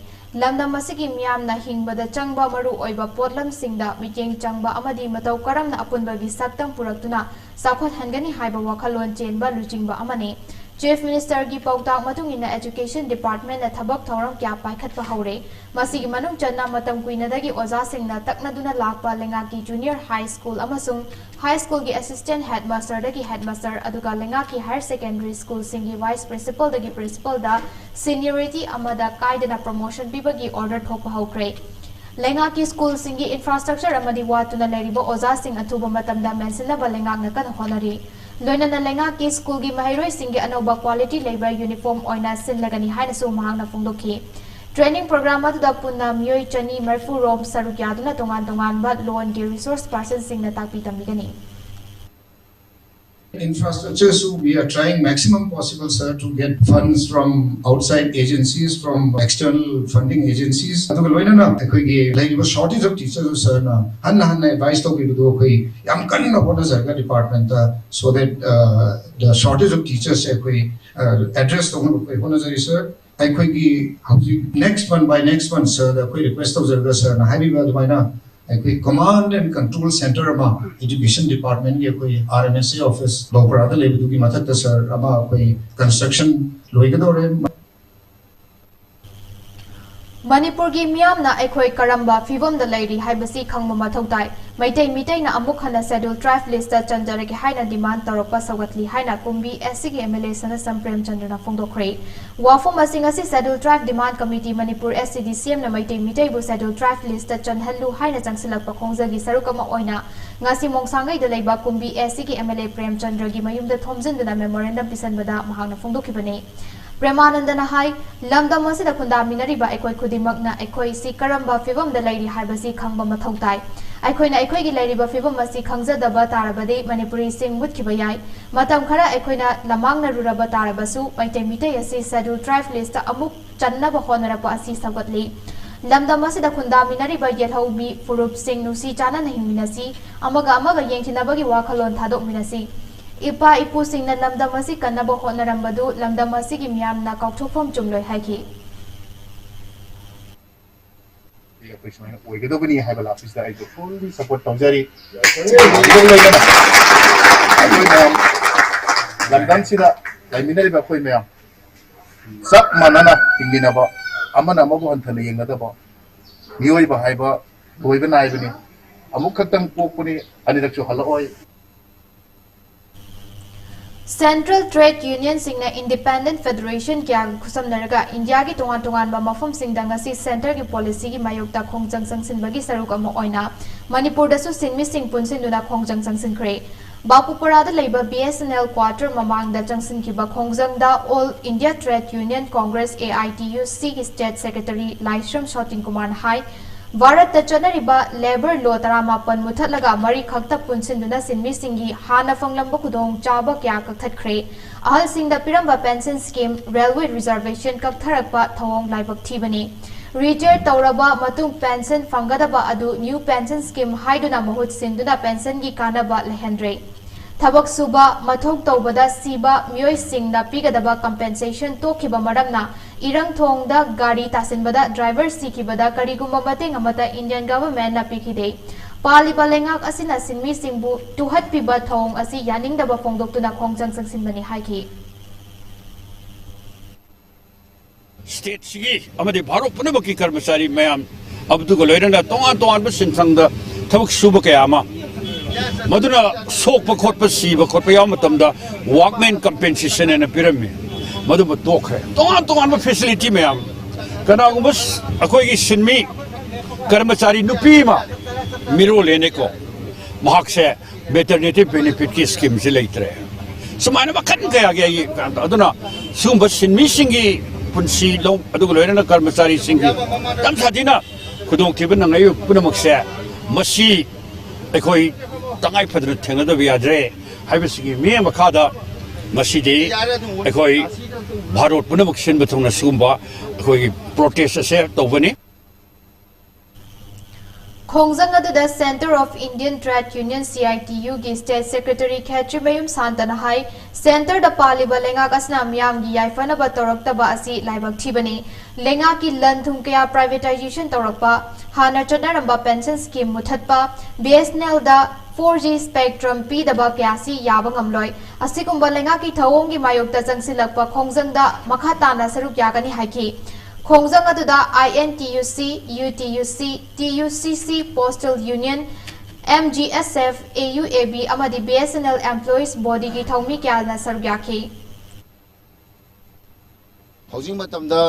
ꯂꯝꯗꯝ ꯑꯁꯤꯒꯤ ꯃꯤꯌꯥꯝꯅ ꯍꯤꯡꯕꯗ ꯆꯪꯕ ꯃꯔꯨ ꯑꯣꯏꯕ ꯄꯣꯠꯂꯝꯁꯤꯡꯗ ꯃꯤꯠꯌꯦꯡ ꯆꯪꯕ ꯑꯃꯗꯤ ꯃꯇꯧ ꯀꯔꯝꯅ ꯑꯄꯨꯟꯕꯒꯤ ꯁꯛꯇꯝ ꯄꯨꯔꯛꯇꯨꯅ ꯆꯥꯎꯈꯠꯍꯟꯒꯅꯤ ꯍꯥꯏꯕ ꯋꯥꯈꯜꯂꯣꯟ ꯆꯦꯟꯕ ꯂꯨꯆꯤꯡꯕ ꯑꯃꯅꯤ꯫ Chief Ministerꯒꯤ ꯄꯥꯎꯇꯥꯛ ꯃꯇꯨꯡ ꯏꯟꯅ Education Departmentꯅ ꯊꯕꯛ ꯊꯧꯔꯝ ꯀꯌꯥ ꯄꯥꯏꯈꯠꯄ ꯍꯧꯔꯦ꯫ ꯃꯁꯤꯒꯤ ꯃꯅꯨꯡ ꯆꯟꯅ ꯃꯇꯝ ꯀꯨꯏꯅꯗꯒꯤ ꯑꯣꯖꯥꯁꯤꯡꯅ ꯇꯛꯅꯗꯨꯅ ꯂꯥꯛꯄ ꯂꯩꯉꯥꯛꯀꯤ Junior High School ꯑꯃꯁꯨꯡ High Schoolꯒꯤ Assistant Headmasterꯗꯒꯤ Headmaster, ꯑꯗꯨꯒ ꯂꯩꯉꯥꯛꯀꯤ Higher Secondary Schoolꯁꯤꯡꯒꯤ Vice Principalꯗꯒꯤ Principalꯗ seniority ꯑꯃꯗ ꯀꯥꯏꯗꯅ promotion ꯄꯤꯕꯒꯤ order ꯊꯣꯛꯄ ꯍꯧꯈ꯭ꯔꯦ꯫ ꯂꯩꯉꯥꯛꯀꯤ schoolꯁꯤꯡꯒꯤ infrastructure ꯑꯃꯗꯤ ꯋꯥꯠꯇꯨꯅ ꯂꯩꯔꯤꯕ ꯑꯣꯖꯥꯁꯤꯡ ꯑꯊꯨꯕ ꯃꯇꯝꯗ ꯃꯦꯟꯁꯤꯟꯅꯕ ꯂꯩꯉꯥꯛꯅ ꯀꯟꯅ ꯍꯣꯠꯅꯔꯤ꯫ ꯂꯣꯏꯅꯅ ꯂꯩꯉꯥꯛꯀꯤ schoolꯒꯤ ꯃꯍꯩꯔꯣꯏꯁꯤꯡꯒꯤ ꯑꯅꯧꯕ quality ꯂꯩꯕ uniform ꯑꯣꯏꯅ ꯁꯤꯟꯂꯒꯅꯤ ꯍꯥꯏꯅꯁꯨ ꯃꯍꯥꯛꯅ ꯐꯣꯡꯗꯣꯛꯈꯤ꯫ Training program ꯑꯗꯨꯗ ꯄꯨꯟꯅ ꯃꯤꯑꯣꯏ ꯆꯅꯤ ꯃꯔꯤꯐꯨ ꯔꯣꯝ ꯁꯔꯨꯛ ꯌꯥꯗꯨꯅ ꯇꯣꯉꯥꯟ ꯇꯣꯉꯥꯟꯕ ꯂꯣꯟꯒꯤ resource personꯁꯤꯡꯅ ꯇꯥꯛꯄꯤ ꯇꯝꯕꯤꯒꯅꯤ꯫ Infrastructure, so we are trying maximum possible, sir, to get funds from outside agencies, from external funding agencies. ꯑꯗꯨꯒ ꯂꯣꯏꯅꯅ ꯑꯩꯈꯣꯏꯒꯤ ꯂꯩꯔꯤꯕ shortage of teachers, sirꯅ ꯍꯟꯅ ꯍꯟꯅ advice ꯇꯧꯕꯤꯕꯗꯨ ꯑꯩꯈꯣꯏ ꯌꯥꯝ ꯀꯟꯅ ꯍꯣꯠꯅꯖꯔꯒ departmentꯇ, so that, uh, the shortage of teachersꯁꯦ ꯑꯩꯈꯣꯏ, uh, address ꯇꯧꯅꯕ ꯑꯩꯈꯣꯏ ꯍꯣꯠꯅꯖꯔꯤ, sir꯫ ꯑꯩꯈꯣꯏꯒꯤ ꯍꯧꯖꯤꯛ next month, by next month, sirꯗ ꯑꯩꯈꯣꯏ request ꯇꯧꯖꯔꯒ sirꯅ ꯍꯥꯏꯕꯤꯕ ꯑꯗꯨꯃꯥꯏꯅ ꯑꯩꯈꯣꯏ command and control centre ꯑꯃ Education Departmentꯀꯤ ꯑꯩꯈꯣꯏ R M S A office ꯕꯧꯄ꯭ꯔꯥꯗ ꯂꯩꯕꯗꯨꯒꯤ ꯃꯊꯛꯇ, sir, ꯑꯃ ꯑꯩꯈꯣꯏ construction ꯂꯣꯏꯒꯗꯧꯔꯦ꯫ ꯃꯅꯤꯄꯨꯔꯒꯤ ꯃꯤꯌꯥꯝꯅ ꯑꯩꯈꯣꯏ ꯀꯔꯝꯕ ꯐꯤꯕꯝꯗ ꯂꯩꯔꯤ ꯍꯥꯏꯕꯁꯤ ꯈꯪꯕ ꯃꯊꯧ ꯇꯥꯏ꯫ ꯃꯩꯇꯩ ꯃꯤꯇꯩꯅ ꯑꯃꯨꯛ ꯍꯟꯅ Scheduled Tribe listꯇ ꯆꯟꯖꯔꯒꯦ ꯍꯥꯏꯅ demand ꯇꯧꯔꯛꯄ ꯁꯧꯒꯠꯂꯤ ꯍꯥꯏꯅ ꯀꯨꯝꯕꯤ SCꯒꯤ MLA ꯁꯅꯥꯁꯝ ꯄ꯭ꯔꯦꯝꯆꯟꯗ꯭ꯔꯅ ꯐꯣꯡꯗꯣꯛꯈ꯭ꯔꯦ꯫ ꯋꯥꯐꯝ ꯑꯁꯤ ꯉꯁꯤ Scheduled Tribe Demand Committee Manipur, SCDCMꯅ Meitei ꯃꯤꯇꯩꯕꯨ Scheduled Tribe listꯇ ꯆꯟꯍꯜꯂꯨ ꯍꯥꯏꯅ ꯆꯪꯁꯤꯜꯂꯛꯄ ꯈꯣꯡꯖꯪꯒꯤ ꯁꯔꯨꯛ ꯑꯃ ꯑꯣꯏꯅ ꯉꯁꯤ ꯃꯣꯡꯁꯥꯡꯒꯩꯗ ꯂꯩꯕ ꯀꯨꯝꯕꯤ SCꯒꯤ MLA ꯄ꯭ꯔꯦꯝꯆꯟꯗ꯭ꯔꯒꯤ ꯃꯌꯨꯝꯗ ꯊꯣꯝꯖꯤꯟꯗꯨꯅ memorandum ꯄꯤꯁꯟꯕꯗ ꯃꯍꯥꯛꯅ ꯐꯣꯡꯗꯣꯛꯈꯤꯕꯅꯤ꯫ ꯄ꯭ꯔꯦꯃꯥꯅꯟꯗꯅ ꯍꯥꯏ, ꯂꯝꯗꯝ ꯑꯁꯤꯗ ꯈꯨꯟꯗꯥꯃꯤꯟꯅꯔꯤꯕ ꯑꯩꯈꯣꯏ ꯈꯨꯗꯤꯡꯃꯛꯅ ꯑꯩꯈꯣꯏꯁꯤ ꯀꯔꯝꯕ ꯐꯤꯕꯝꯗ ꯂꯩꯔꯤ ꯍꯥꯏꯕꯁꯤ ꯈꯪꯕ ꯃꯊꯧ ꯇꯥꯏ꯫ ꯑꯩꯈꯣꯏꯅ ꯑꯩꯈꯣꯏꯒꯤ ꯂꯩꯔꯤꯕ ꯐꯤꯕꯝ ꯑꯁꯤ ꯈꯪꯖꯗꯕ ꯇꯥꯔꯕꯗꯤ ꯃꯅꯤꯄꯨꯔꯤꯁꯤꯡ ꯃꯨꯠꯈꯤꯕ ꯌꯥꯏ꯫ ꯃꯇꯝ ꯈꯔ ꯑꯩꯈꯣꯏꯅ ꯂꯃꯥꯡꯅꯔꯨꯔꯕ ꯇꯥꯔꯕꯁꯨ ꯃꯩꯇꯩ ꯃꯤꯇꯩ ꯑꯁꯤ Scheduled Tribe list ꯑꯃꯨꯛ ꯆꯟꯅꯕ ꯍꯣꯠꯅꯔꯛꯄ ꯑꯁꯤ ꯁꯧꯒꯠꯂꯤ꯫ ꯂꯝꯗꯝ ꯑꯁꯤꯗ ꯈꯨꯟꯗꯥꯃꯤꯟꯅꯔꯤꯕ ꯌꯦꯜꯍꯧꯃꯤ ꯐꯨꯔꯨꯞꯁꯤꯡ ꯅꯨꯡꯁꯤ ꯆꯥꯟꯅꯅ ꯍꯤꯡꯃꯤꯟꯅꯁꯤ, ꯑꯃꯒ ꯑꯃꯒ ꯌꯦꯡꯊꯤꯅꯕꯒꯤ ꯋꯥꯈꯜꯂꯣꯟ ꯊꯥꯗꯣꯛꯃꯤꯟꯅꯁꯤ꯫ ꯏꯄꯥ ꯏꯄꯨꯁꯤꯡꯅ ꯂꯝꯗꯝ ꯑꯁꯤ ꯀꯟꯅꯕ ꯍꯣꯠꯅꯔꯝꯕꯗꯨ ꯂꯝꯗꯝ ꯑꯁꯤꯒꯤ ꯃꯤꯌꯥꯝꯅ ꯀꯥꯎꯊꯣꯛꯐꯝ ꯆꯨꯝꯂꯣꯏ ꯍꯥꯏꯈꯤ꯫ ꯑꯩꯈꯣꯏ ꯁꯨꯃꯥꯏꯅ ꯑꯣꯏꯒꯗꯕꯅꯤ ꯍꯥꯏꯕ ꯂꯥꯛꯄꯁꯤꯗ ꯑꯩꯁꯨ fully support ꯇꯧꯖꯔꯤ꯫ ꯑꯗꯨꯒ ꯂꯣꯏꯅꯅ ꯑꯩꯈꯣꯏ ꯃꯌꯥꯝ ꯂꯝꯗꯝꯁꯤꯗ ꯂꯩꯃꯤꯟꯅꯔꯤꯕ ꯑꯩꯈꯣꯏ ꯃꯌꯥꯝ ꯆꯞ ꯃꯥꯟꯅꯅ ꯍꯤꯡꯃꯤꯟꯅꯕ, ꯑꯃꯅ ꯑꯃꯕꯨ ꯍꯟꯊꯅ ꯌꯦꯡꯅꯗꯕ꯫ ꯃꯤꯑꯣꯏꯕ ꯍꯥꯏꯕ ꯂꯣꯏꯕ ꯅꯥꯏꯕꯅꯤ꯫ ꯑꯃꯨꯛ ꯈꯛꯇꯪ ꯄꯣꯛꯄꯅꯤ, ꯑꯅꯤꯔꯛꯁꯨ ꯍꯜꯂꯛꯑꯣꯏ꯫ Central Trade Unionꯁꯤꯡꯅ Independent Federation ꯀꯌꯥꯒ ꯈꯨꯠꯁꯝꯅꯔꯒ ꯏꯟꯗꯤꯌꯥꯒꯤ ꯇꯣꯉꯥꯟ ꯇꯣꯉꯥꯟꯕ ꯃꯐꯝꯁꯤꯡꯗ ꯉꯁꯤ centreꯒꯤ policyꯒꯤ ꯃꯥꯌꯣꯛꯇ ꯈꯣꯡꯖꯪ ꯆꯪꯁꯤꯟꯕꯒꯤ ꯁꯔꯨꯛ ꯑꯃ ꯑꯣꯏꯅ ꯃꯅꯤꯄꯨꯔꯗꯁꯨ ꯁꯤꯟꯃꯤꯁꯤꯡ ꯄꯨꯟꯁꯤꯟꯗꯨꯅ ꯈꯣꯡꯖꯪ ꯆꯪꯁꯤꯟꯈ꯭ꯔꯦ꯫ ꯕꯥꯄꯨꯄꯥꯔꯥꯗ ꯂꯩꯕ BSNL quarter ꯃꯃꯥꯡꯗ ꯆꯪꯁꯤꯟꯈꯤꯕ ꯈꯣꯡꯖꯪꯗ All India Trade Union Congress, AITUCꯒꯤ state secretary ꯂꯥꯏꯁ꯭ꯔꯝ ꯁꯣꯇꯤꯟ ꯀꯨꯃꯥꯔꯅ ꯍꯥꯏ, ꯚꯥꯔꯠꯇ ꯆꯠꯅꯔꯤꯕ labour law ꯇꯔꯥꯃꯥꯄꯟ ꯃꯨꯊꯠꯂꯒ ꯃꯔꯤꯈꯛꯇ ꯄꯨꯟꯁꯤꯟꯗꯨꯅ ꯁꯤꯟꯃꯤꯁꯤꯡꯒꯤ ꯍꯥꯟꯅ ꯐꯪꯂꯝꯕ ꯈꯨꯗꯣꯡꯆꯥꯕ ꯀꯌꯥ ꯀꯛꯊꯠꯈ꯭ꯔꯦ꯫ ꯑꯍꯜꯁꯤꯡꯗ ꯄꯤꯔꯝꯕ pension scheme, railway reservation ꯀꯛꯊꯔꯛꯄ ꯊꯧꯑꯣꯡ ꯂꯥꯏꯕꯛ ꯊꯤꯕꯅꯤ꯫ Retire ꯇꯧꯔꯕ ꯃꯇꯨꯡ pension ꯐꯪꯒꯗꯕ ꯑꯗꯨ new pension scheme ꯍꯥꯏꯗꯨꯅ ꯃꯍꯨꯠ ꯁꯤꯟꯗꯨꯅ pensionꯒꯤ ꯀꯥꯟꯅꯕ ꯂꯩꯍꯟꯗ꯭ꯔꯦ꯫ ꯊꯕꯛ ꯁꯨꯕ, ꯃꯊꯧ ꯇꯧꯕꯗ ꯁꯤꯕ ꯃꯤꯑꯣꯏꯁꯤꯡꯅ ꯄꯤꯒꯗꯕ compensation ꯇꯣꯛꯈꯤꯕ ꯃꯔꯝꯅ ꯏꯔꯪ ꯊꯣꯡꯗ ꯒꯥꯔꯤ ꯇꯥꯁꯤꯟꯕꯗ driver ꯁꯤꯈꯤꯕꯗ ꯀꯔꯤꯒꯨꯝꯕ ꯃꯇꯦꯡ ꯑꯃꯠꯇ Indian governmentꯅ ꯄꯤꯈꯤꯗꯦ꯫ ꯄꯥꯜꯂꯤꯕ ꯂꯩꯉꯥꯛ ꯑꯁꯤꯅ ꯁꯤꯟꯃꯤꯁꯤꯡꯕꯨ ꯇꯨꯍꯠꯄꯤꯕ ꯊꯧꯑꯣꯡ ꯑꯁꯤ ꯌꯥꯅꯤꯡꯗꯕ ꯐꯣꯡꯗꯣꯛꯇꯨꯅ ꯈꯣꯡꯖꯪ ꯆꯪꯁꯤꯟꯕꯅꯤ ꯍꯥꯏꯈꯤ꯫ stateꯁꯤꯒꯤ ꯑꯃꯗꯤ ꯚꯥꯔꯠ ꯄꯨꯝꯅꯃꯛꯀꯤ ꯀꯔꯃꯆꯥꯔꯤ ꯃꯌꯥꯝ ꯑꯗꯨꯒ ꯂꯣꯏꯅꯅ ꯇꯣꯉꯥꯟ ꯇꯣꯉꯥꯟꯕ ꯁꯤꯟꯐꯝꯗ ꯊꯕꯛ ꯁꯨꯕ ꯀꯌꯥ ꯑꯃ, ꯃꯗꯨꯅ ꯁꯣꯛꯄ ꯈꯣꯠꯄ, ꯁꯤꯕ ꯈꯣꯠꯄ ꯌꯥꯎꯕ ꯃꯇꯝꯗ workmen compensation ꯍꯥꯏꯅ ꯄꯤꯔꯝꯃꯤ꯫ ꯃꯗꯨꯃ ꯇꯣꯛꯈ꯭ꯔꯦ꯫ ꯇꯣꯉꯥꯟ ꯇꯣꯉꯥꯟꯕ facility ꯃꯌꯥꯝ, ꯀꯅꯥꯒꯨꯝꯕ ꯑꯩꯈꯣꯏꯒꯤ ꯁꯤꯟꯃꯤ ꯀꯔꯃꯆꯥꯔꯤ ꯅꯨꯄꯤ ꯑꯃ ꯃꯤꯔꯣꯜꯂꯦꯅꯦꯀꯣ, ꯃꯍꯥꯛꯁꯦ maternity benefitꯀꯤ schemeꯁꯤ ꯂꯩꯇ꯭ꯔꯦ꯫ ꯁꯨꯃꯥꯏꯅ ꯃꯈꯜ ꯀꯌꯥꯒꯤ ꯑꯩ, ꯑꯗꯨꯅ ꯁꯤꯒꯨꯝꯕ ꯁꯤꯟꯃꯤꯁꯤꯡꯒꯤ ꯄꯨꯟꯁꯤ ꯂꯧ, ꯑꯗꯨꯒ ꯂꯣꯏꯅꯅ ꯀꯔꯃꯆꯥꯔꯤꯁꯤꯡꯒꯤ ꯌꯥꯝ ꯁꯥꯊꯤꯅ ꯈꯨꯗꯣꯡꯊꯤꯕ ꯅꯪꯉꯛꯏꯕ ꯄꯨꯝꯅꯃꯛꯁꯦ ꯃꯁꯤ ꯑꯩꯈꯣꯏ ꯇꯉꯥꯏ ꯐꯗꯅ ꯊꯦꯡꯅꯗꯕ ꯌꯥꯗ꯭ꯔꯦ ꯍꯥꯏꯕꯁꯤꯒꯤ ꯃꯤꯠꯌꯦꯡ ꯃꯈꯥꯗ ꯉꯁꯤꯗꯤ ꯑꯩꯈꯣꯏ ꯚꯥꯔꯠ ꯄꯨꯝꯅꯃꯛ ꯁꯤꯟꯕ ꯊꯨꯡꯅ ꯁꯤꯒꯨꯝꯕ ꯑꯩꯈꯣꯏꯒꯤ ꯄ꯭ꯔꯣꯇꯦꯁ ꯑꯁꯦ ꯇꯧꯕꯅꯤ꯫ ꯈꯣꯡꯖꯪ ꯑꯗꯨꯗ Centre of Indian Trade Union, C I T U, ꯒꯤ State Secretary ꯈꯦꯇ꯭ꯔꯤꯃꯌꯨꯝ ꯁꯥꯟꯇꯅ ꯍꯥꯏ, Centre ꯗ ꯄꯥꯜꯂꯤꯕ ꯂꯩꯉꯥꯛ ꯑꯁꯤꯅ ꯃꯤꯌꯥꯝꯒꯤ ꯌꯥꯏꯐꯅꯕ ꯇꯧꯔꯛꯇꯕ ꯑꯁꯤ ꯂꯥꯏꯕꯛ ꯊꯤꯕꯅꯤ꯫ ꯂꯩꯉꯥꯛꯀꯤ ꯂꯟ ꯊꯨꯝ ꯀꯌꯥ privatisation ꯇꯧꯔꯛꯄ, ꯍꯥꯟꯅ ꯆꯠꯅꯔꯝꯕ pension scheme ꯃꯨꯊꯠꯄ, B S N L ꯗ four G spectrum ꯄꯤꯗꯕ ꯀꯌꯥꯁꯤ ꯌꯥꯕ ꯉꯝꯂꯣꯏ꯫ ꯑꯁꯤꯒꯨꯝꯕ ꯂꯩꯉꯥꯛꯀꯤ ꯊꯧꯑꯣꯡꯒꯤ ꯃꯥꯌꯣꯛꯇ ꯆꯪꯁꯤꯜꯂꯛꯄ ꯈꯣꯡꯖꯪꯗ ꯃꯈꯥ ꯇꯥꯅ ꯁꯔꯨꯛ ꯌꯥꯒꯅꯤ ꯍꯥꯏꯈꯤ꯫ ꯈꯣꯡꯖꯪ ꯑꯗꯨꯗ I N T U C, U T U C, T U C C, Postal Union, M G S F, A U A B ꯑꯃꯗꯤ B S N L employees body ꯒꯤ ꯊꯧꯃꯤ ꯀꯌꯥꯅ ꯁꯔꯨꯛ ꯌꯥꯈꯤ꯫ ꯍꯧꯖꯤꯛ ꯃꯇꯝꯗ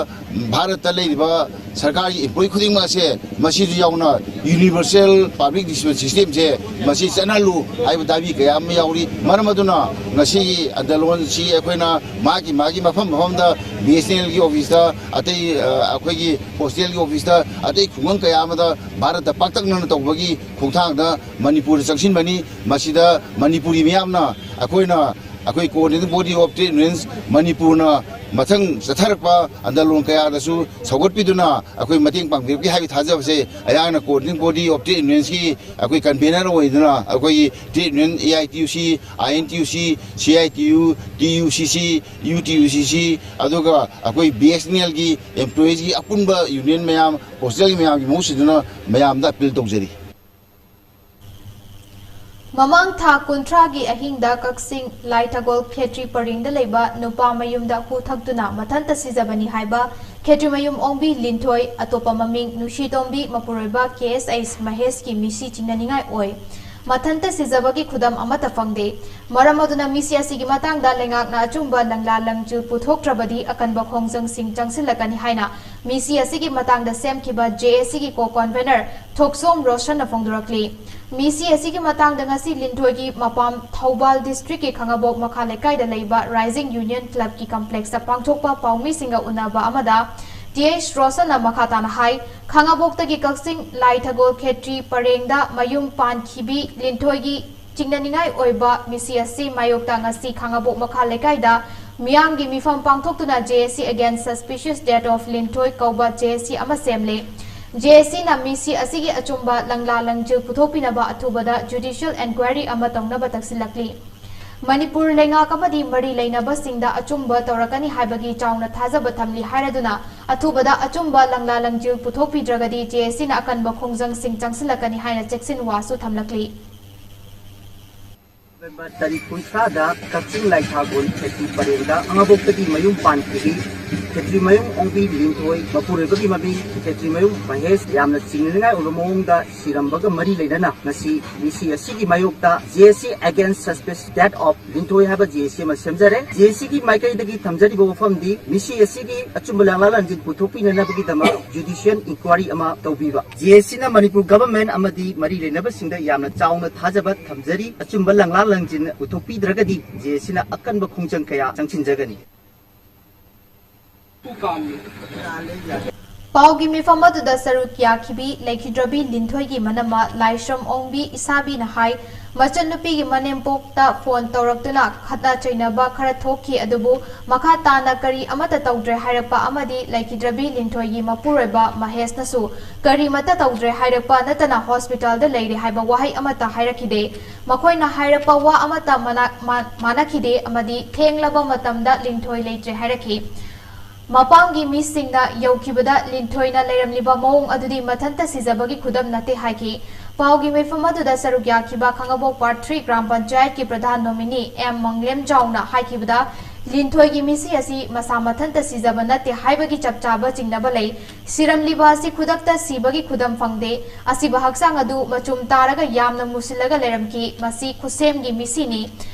ꯚꯥꯔꯠꯇ ꯂꯩꯔꯤꯕ ꯁꯔꯀꯥꯔꯒꯤ employee ꯈꯨꯗꯤꯡꯃꯛ ꯑꯁꯦ ꯃꯁꯤꯁꯨ ꯌꯥꯎꯅ universal public dispatch system ꯁꯦ ꯃꯁꯤ ꯆꯠꯅꯍꯜꯂꯨ ꯍꯥꯏꯕ ꯗꯥꯕꯤ ꯀꯌꯥ ꯑꯃ ꯌꯥꯎꯔꯤ꯫ ꯃꯔꯝ ꯑꯗꯨꯅ ꯉꯁꯤꯒꯤ ꯑꯟꯗꯂꯣꯟꯁꯤ ꯑꯩꯈꯣꯏꯅ ꯃꯥꯒꯤ ꯃꯥꯒꯤ ꯃꯐꯝ ꯃꯐꯝꯗ B S N L ꯒꯤ office ꯇ, ꯑꯇꯩ ꯑ, ꯑꯩꯈꯣꯏꯒꯤ postal ꯒꯤ office ꯇ, ꯑꯇꯩ ꯈꯨꯡꯒꯪ ꯀꯌꯥ ꯑꯃꯗ ꯚꯥꯔꯠꯇ ꯄꯥꯛꯇꯛꯅꯅ ꯇꯧꯕꯒꯤ ꯈꯣꯡꯊꯥꯡꯗ ꯃꯅꯤꯄꯨꯔꯗ ꯆꯪꯁꯤꯟꯕꯅꯤ꯫ ꯃꯁꯤꯗ ꯃꯅꯤꯄꯨꯔꯤ ꯃꯤꯌꯥꯝꯅ ꯑꯩꯈꯣꯏꯅ ꯑꯩꯈꯣꯏ Coordinating Body of Trade Unions ꯃꯅꯤꯄꯨꯔꯅ ꯃꯊꯪ ꯆꯠꯊꯔꯛꯄ ꯑꯟꯗꯂꯣꯟ ꯀꯌꯥꯗꯁꯨ ꯁꯧꯒꯠꯄꯤꯗꯨꯅ ꯑꯩꯈꯣꯏ ꯃꯇꯦꯡ ꯄꯥꯡꯕꯤꯔꯛꯀꯦ ꯍꯥꯏꯕꯒꯤ ꯊꯥꯖꯕꯁꯦ ꯑꯩꯍꯥꯛꯅ Coordinating Body of Trade Unions ꯀꯤ ꯑꯩꯈꯣꯏ convener ꯑꯣꯏꯗꯨꯅ ꯑꯩꯈꯣꯏꯒꯤ trade union A I T U C, I N T U C, C I T U, T U C C, U T U C C, ꯑꯗꯨꯒ ꯑꯩꯈꯣꯏ B S N L ꯒꯤ employees ꯀꯤ ꯑꯄꯨꯟꯕ union ꯃꯌꯥꯝ, postal ꯒꯤ ꯃꯌꯥꯝꯒꯤ ꯃꯍꯨꯠ ꯁꯤꯟꯗꯨꯅ ꯃꯌꯥꯝꯗ appeal ꯇꯧꯖꯔꯤ꯫ ꯃꯃꯥꯡ ꯊꯥ ꯀꯨꯟꯊ꯭ꯔꯥꯒꯤ ꯑꯍꯤꯡꯗ ꯀꯛꯆꯤꯡ ꯂꯥꯏꯊꯒꯣꯜ ꯈꯦꯇ꯭ꯔꯤ ꯄꯔꯤꯡꯗ ꯂꯩꯕ ꯅꯨꯄꯥ ꯃꯌꯨꯝꯗ ꯍꯨ ꯊꯛꯇꯨꯅ ꯃꯊꯟꯇ ꯁꯤꯖꯕꯅꯤ ꯍꯥꯏꯕ ꯈꯦꯇ꯭ꯔꯤꯃꯌꯨꯝ ꯑꯣꯡꯕꯤ ꯂꯤꯟꯊꯣꯏ, ꯑꯇꯣꯞꯄ ꯃꯃꯤꯡ ꯅꯨꯡꯁꯤꯇꯣꯝꯕꯤ, ꯃꯄꯨꯔꯣꯏꯕ K S H ꯃꯍꯦꯁꯀꯤ ꯃꯤꯁꯤ ꯆꯤꯡꯅꯅꯤꯡꯉꯥꯏ ꯑꯣꯏ꯫ ꯃꯊꯟꯇ ꯁꯤꯖꯕꯒꯤ ꯈꯨꯗꯝ ꯑꯃꯠꯇ ꯐꯪꯗꯦ꯫ ꯃꯔꯝ ꯑꯗꯨꯅ ꯃꯤꯁꯤ ꯑꯁꯤꯒꯤ ꯃꯇꯥꯡꯗ ꯂꯩꯉꯥꯛꯅ ꯑꯆꯨꯝꯕ ꯂꯪꯂꯥ ꯂꯪꯆꯤꯜ ꯄꯨꯊꯣꯛꯇ꯭ꯔꯕꯗꯤ ꯑꯀꯟꯕ ꯈꯣꯡꯖꯪꯁꯤꯡ ꯆꯪꯁꯤꯜꯂꯛꯀꯅꯤ ꯍꯥꯏꯅ ꯃꯤꯁꯤ ꯑꯁꯤꯒꯤ ꯃꯇꯥꯡꯗ ꯁꯦꯝꯈꯤꯕ J A C ꯒꯤ co-convener ꯊꯣꯛꯆꯣꯝ ꯔꯣꯁꯟꯅ ꯐꯣꯡꯗꯣꯔꯛꯂꯤ꯫ ꯃꯤꯁꯤ ꯑꯁꯤꯒꯤ ꯃꯇꯥꯡꯗ ꯉꯁꯤ ꯂꯤꯟꯊꯣꯏꯒꯤ ꯃꯄꯥꯝ ꯊꯧꯕꯥꯜ district ꯀꯤ ꯈꯥꯉꯕꯣꯛ ꯃꯈꯥ ꯂꯩꯀꯥꯏꯗ ꯂꯩꯕ Rising Union Club ꯀꯤ complex ꯇ ꯄꯥꯡꯊꯣꯛꯄ ꯄꯥꯎꯃꯤꯁꯤꯡꯒ ꯎꯅꯕ ꯑꯃꯗ ꯇꯤ ꯑꯩꯆ ꯔꯣꯁꯟꯅ ꯃꯈꯥ ꯇꯥꯅ ꯍꯥꯏ, ꯈꯥꯉꯕꯣꯛꯇꯒꯤ ꯀꯛꯆꯤꯡ ꯂꯥꯏꯊꯒꯣꯜ ꯈꯦꯇ꯭ꯔꯤ ꯄꯔꯦꯡꯗ ꯃꯌꯨꯝ ꯄꯥꯟꯈꯤꯕꯤ ꯂꯤꯟꯊꯣꯏꯒꯤ ꯆꯤꯡꯅꯅꯤꯡꯉꯥꯏ ꯑꯣꯏꯕ ꯃꯤꯁꯤ ꯑꯁꯤ ꯃꯥꯌꯣꯛꯇ ꯉꯁꯤ ꯈꯥꯉꯕꯣꯛ ꯃꯈꯥ ꯂꯩꯀꯥꯏꯗ ꯃꯤꯌꯥꯝꯒꯤ ꯃꯤꯐꯝ ꯄꯥꯡꯊꯣꯛꯇꯨꯅ J A C Against Suspicious Death of ꯂꯤꯟꯊꯣꯏ ꯀꯧꯕ J A C ꯑꯃ ꯁꯦꯝꯂꯦ꯫ J A Cꯅ ꯃꯤꯁꯤ ꯑꯁꯤꯒꯤ ꯑꯆꯨꯝꯕ ꯂꯪꯂꯥ ꯂꯪꯖꯤꯜ ꯄꯨꯊꯣꯛꯄꯤꯅꯕ ꯑꯊꯨꯕꯗ judicial enquiry ꯑꯃ ꯇꯧꯅꯕ ꯇꯛꯁꯤꯜꯂꯛꯂꯤ꯫ ꯃꯅꯤꯄꯨꯔ ꯂꯩꯉꯥꯛ ꯑꯃꯗꯤ ꯃꯔꯤ ꯂꯩꯅꯕꯁꯤꯡꯗ ꯑꯆꯨꯝꯕ ꯇꯧꯔꯛꯀꯅꯤ ꯍꯥꯏꯕꯒꯤ ꯆꯥꯎꯅ ꯊꯥꯖꯕ ꯊꯝꯂꯤ ꯍꯥꯏꯔꯗꯨꯅ, ꯑꯊꯨꯕꯗ ꯑꯆꯨꯝꯕ ꯂꯪꯂꯥ ꯂꯪꯖꯤꯜ ꯄꯨꯊꯣꯛꯄꯤꯗ꯭ꯔꯒꯗꯤ J A Cꯅ ꯑꯀꯟꯕ ꯈꯣꯡꯖꯪꯁꯤꯡ ꯆꯪꯁꯤꯜꯂꯛꯀꯅꯤ ꯍꯥꯏꯅ ꯆꯦꯛꯁꯤꯟ ꯋꯥꯁꯨ ꯊꯝꯂꯛꯂꯤ꯫ ꯅꯕꯦꯝꯕꯔ ꯇꯥꯔꯤꯛ ꯀꯨꯟꯊ꯭ꯔꯥꯗ ꯀꯛꯆꯤꯡ ꯂꯥꯏꯊꯥꯒꯣꯜ ꯈꯦꯇ꯭ꯔꯤ ꯄꯔꯦꯡꯗ ꯈꯥꯉꯕꯣꯛꯇꯒꯤ ꯃꯌꯨꯝ ꯄꯥꯟꯈꯤꯕꯤ ꯈꯦꯇ꯭ꯔꯤꯃꯌꯨꯝ ꯑꯣꯡꯕꯤ ꯂꯤꯟꯊꯣꯏ, ꯃꯄꯨꯔꯣꯏꯕꯒꯤ ꯃꯃꯤꯡ ꯈꯦꯇ꯭ꯔꯤꯃꯌꯨꯝ ꯃꯍꯦꯁ, ꯌꯥꯝꯅ ꯆꯤꯡꯅꯅꯤꯡꯉꯥꯏ ꯑꯣꯏꯕ ꯃꯑꯣꯡꯗ ꯁꯤꯔꯝꯕꯒ ꯃꯔꯤ ꯂꯩꯅꯅ ꯉꯁꯤ ꯃꯤꯁꯤ ꯑꯁꯤꯒꯤ ꯃꯥꯌꯣꯛꯇ J A C Against Suspicious Death of ꯂꯤꯟꯊꯣꯏ ꯍꯥꯏꯕ J A C ꯑꯃ ꯁꯦꯝꯖꯔꯦ꯫ J A Cꯒꯤ ꯃꯥꯏꯀꯩꯗꯒꯤ ꯊꯝꯖꯔꯤꯕ ꯋꯥꯐꯝꯗꯤ ꯃꯤꯁꯤ ꯑꯁꯤꯒꯤ ꯑꯆꯨꯝꯕ ꯂꯪꯂꯥ ꯂꯪꯖꯤꯟ ꯄꯨꯊꯣꯛꯄꯤꯅꯅꯕꯒꯤꯗꯃꯛ judicial enquiry ꯑꯃ ꯇꯧꯕꯤꯕ꯫ J A Cꯅ ꯃꯅꯤꯄꯨꯔ government ꯑꯃꯗꯤ ꯃꯔꯤ ꯂꯩꯅꯕꯁꯤꯡꯗ ꯌꯥꯝꯅ ꯆꯥꯎꯅ ꯊꯥꯖꯕ ꯊꯝꯖꯔꯤ꯫ ꯑꯆꯨꯝꯕ ꯂꯪꯂꯥ ꯂꯪꯖꯤꯟ ꯄꯨꯊꯣꯛꯄꯤꯗ꯭ꯔꯒꯗꯤ J A Cꯅ ꯑꯀꯟꯕ ꯈꯣꯡꯖꯪ ꯀꯌꯥ ꯆꯪꯁꯤꯟꯖꯒꯅꯤ꯫ ꯄꯥꯎꯒꯤ ꯃꯤꯐꯝ ꯑꯗꯨꯗ ꯁꯔꯨꯛ ꯌꯥꯈꯤꯕꯤ ꯂꯩꯈꯤꯗ꯭ꯔꯕꯤ ꯂꯤꯟꯊꯣꯏꯒꯤ ꯃꯅꯝꯃ ꯂꯥꯏꯁ꯭ꯔꯝ ꯑꯣꯡꯕꯤ ꯏꯁꯥꯕꯤꯅ ꯍꯥꯏ, ꯃꯆꯟꯅꯨꯄꯤꯒꯤ ꯃꯅꯦꯝꯄꯣꯛꯇ phone ꯇꯧꯔꯛꯇꯨꯅ ꯈꯠꯅ ꯆꯩꯅꯕ ꯈꯔ ꯊꯣꯛꯈꯤ, ꯑꯗꯨꯕꯨ ꯃꯈꯥ ꯇꯥꯅ ꯀꯔꯤ ꯑꯃꯠꯇ ꯇꯧꯗ꯭ꯔꯦ ꯍꯥꯏꯔꯛꯄ ꯑꯃꯗꯤ ꯂꯩꯈꯤꯗ꯭ꯔꯕꯤ ꯂꯤꯟꯊꯣꯏꯒꯤ ꯃꯄꯨꯔꯣꯏꯕ ꯃꯍꯦꯁꯅꯁꯨ ꯀꯔꯤꯃꯠꯇ ꯇꯧꯗ꯭ꯔꯦ ꯍꯥꯏꯔꯛꯄ ꯅꯠꯇꯅ hospitalꯗ ꯂꯩꯔꯦ ꯍꯥꯏꯕ ꯋꯥꯍꯩ ꯑꯃꯠꯇ ꯍꯥꯏꯔꯛꯈꯤꯗꯦ꯫ ꯃꯈꯣꯏꯅ ꯍꯥꯏꯔꯛꯄ ꯋꯥ ꯑꯃꯠꯇ ꯃꯅꯥ-, ꯃꯥ-, ꯃꯥꯟꯅꯈꯤꯗꯦ ꯑꯃꯗꯤ ꯊꯦꯡꯂꯕ ꯃꯇꯝꯗ ꯂꯤꯟꯊꯣꯏ ꯂꯩꯇ꯭ꯔꯦ ꯍꯥꯏꯔꯛꯈꯤ꯫ ꯃꯄꯥꯝꯒꯤ ꯃꯤꯁꯤꯡꯅ ꯌꯧꯈꯤꯕꯗ ꯂꯤꯟꯊꯣꯏꯅ ꯂꯩꯔꯝꯂꯤꯕ ꯃꯑꯣꯡ ꯑꯗꯨꯗꯤ ꯃꯊꯟꯇ ꯁꯤꯖꯕꯒꯤ ꯈꯨꯗꯝ ꯅꯠꯇꯦ ꯍꯥꯏꯈꯤ꯫ ꯄꯥꯎꯒꯤ ꯃꯤꯐꯝ ꯑꯗꯨꯗ ꯁꯔꯨꯛ ꯌꯥꯈꯤꯕ ꯈꯥꯉꯕꯣꯛ Ward three ꯒ꯭ꯔꯥꯝ ꯄꯟꯆꯥꯌꯠꯀꯤ ꯄ꯭ꯔꯙꯥꯟ ꯅꯣꯃꯤꯅꯤ ꯑꯦꯝ ꯃꯪꯂꯦꯝꯖꯥꯎꯅ ꯍꯥꯏꯈꯤꯕꯗ, ꯂꯤꯟꯊꯣꯏꯒꯤ ꯃꯤꯁꯤ ꯑꯁꯤ ꯃꯁꯥ ꯃꯊꯟꯇ ꯁꯤꯖꯕ ꯅꯠꯇꯦ ꯍꯥꯏꯕꯒꯤ ꯆꯞ ꯆꯥꯕ ꯆꯤꯡꯅꯕ ꯂꯩ꯫ ꯁꯤꯔꯝꯂꯤꯕ ꯑꯁꯤ ꯈꯨꯗꯛꯇ ꯁꯤꯕꯒꯤ ꯈꯨꯗꯝ ꯐꯪꯗꯦ꯫ ꯑꯁꯤꯕ ꯍꯛꯆꯥꯡ ꯑꯗꯨ ꯃꯆꯨꯝ ꯇꯥꯔꯒ ꯌꯥꯝꯅ ꯃꯨꯁꯤꯜꯂꯒ ꯂꯩꯔꯝꯈꯤ꯫ ꯃꯁꯤ ꯈꯨꯠꯁꯦꯝꯒꯤ ꯃꯤꯁꯤꯅꯤ꯫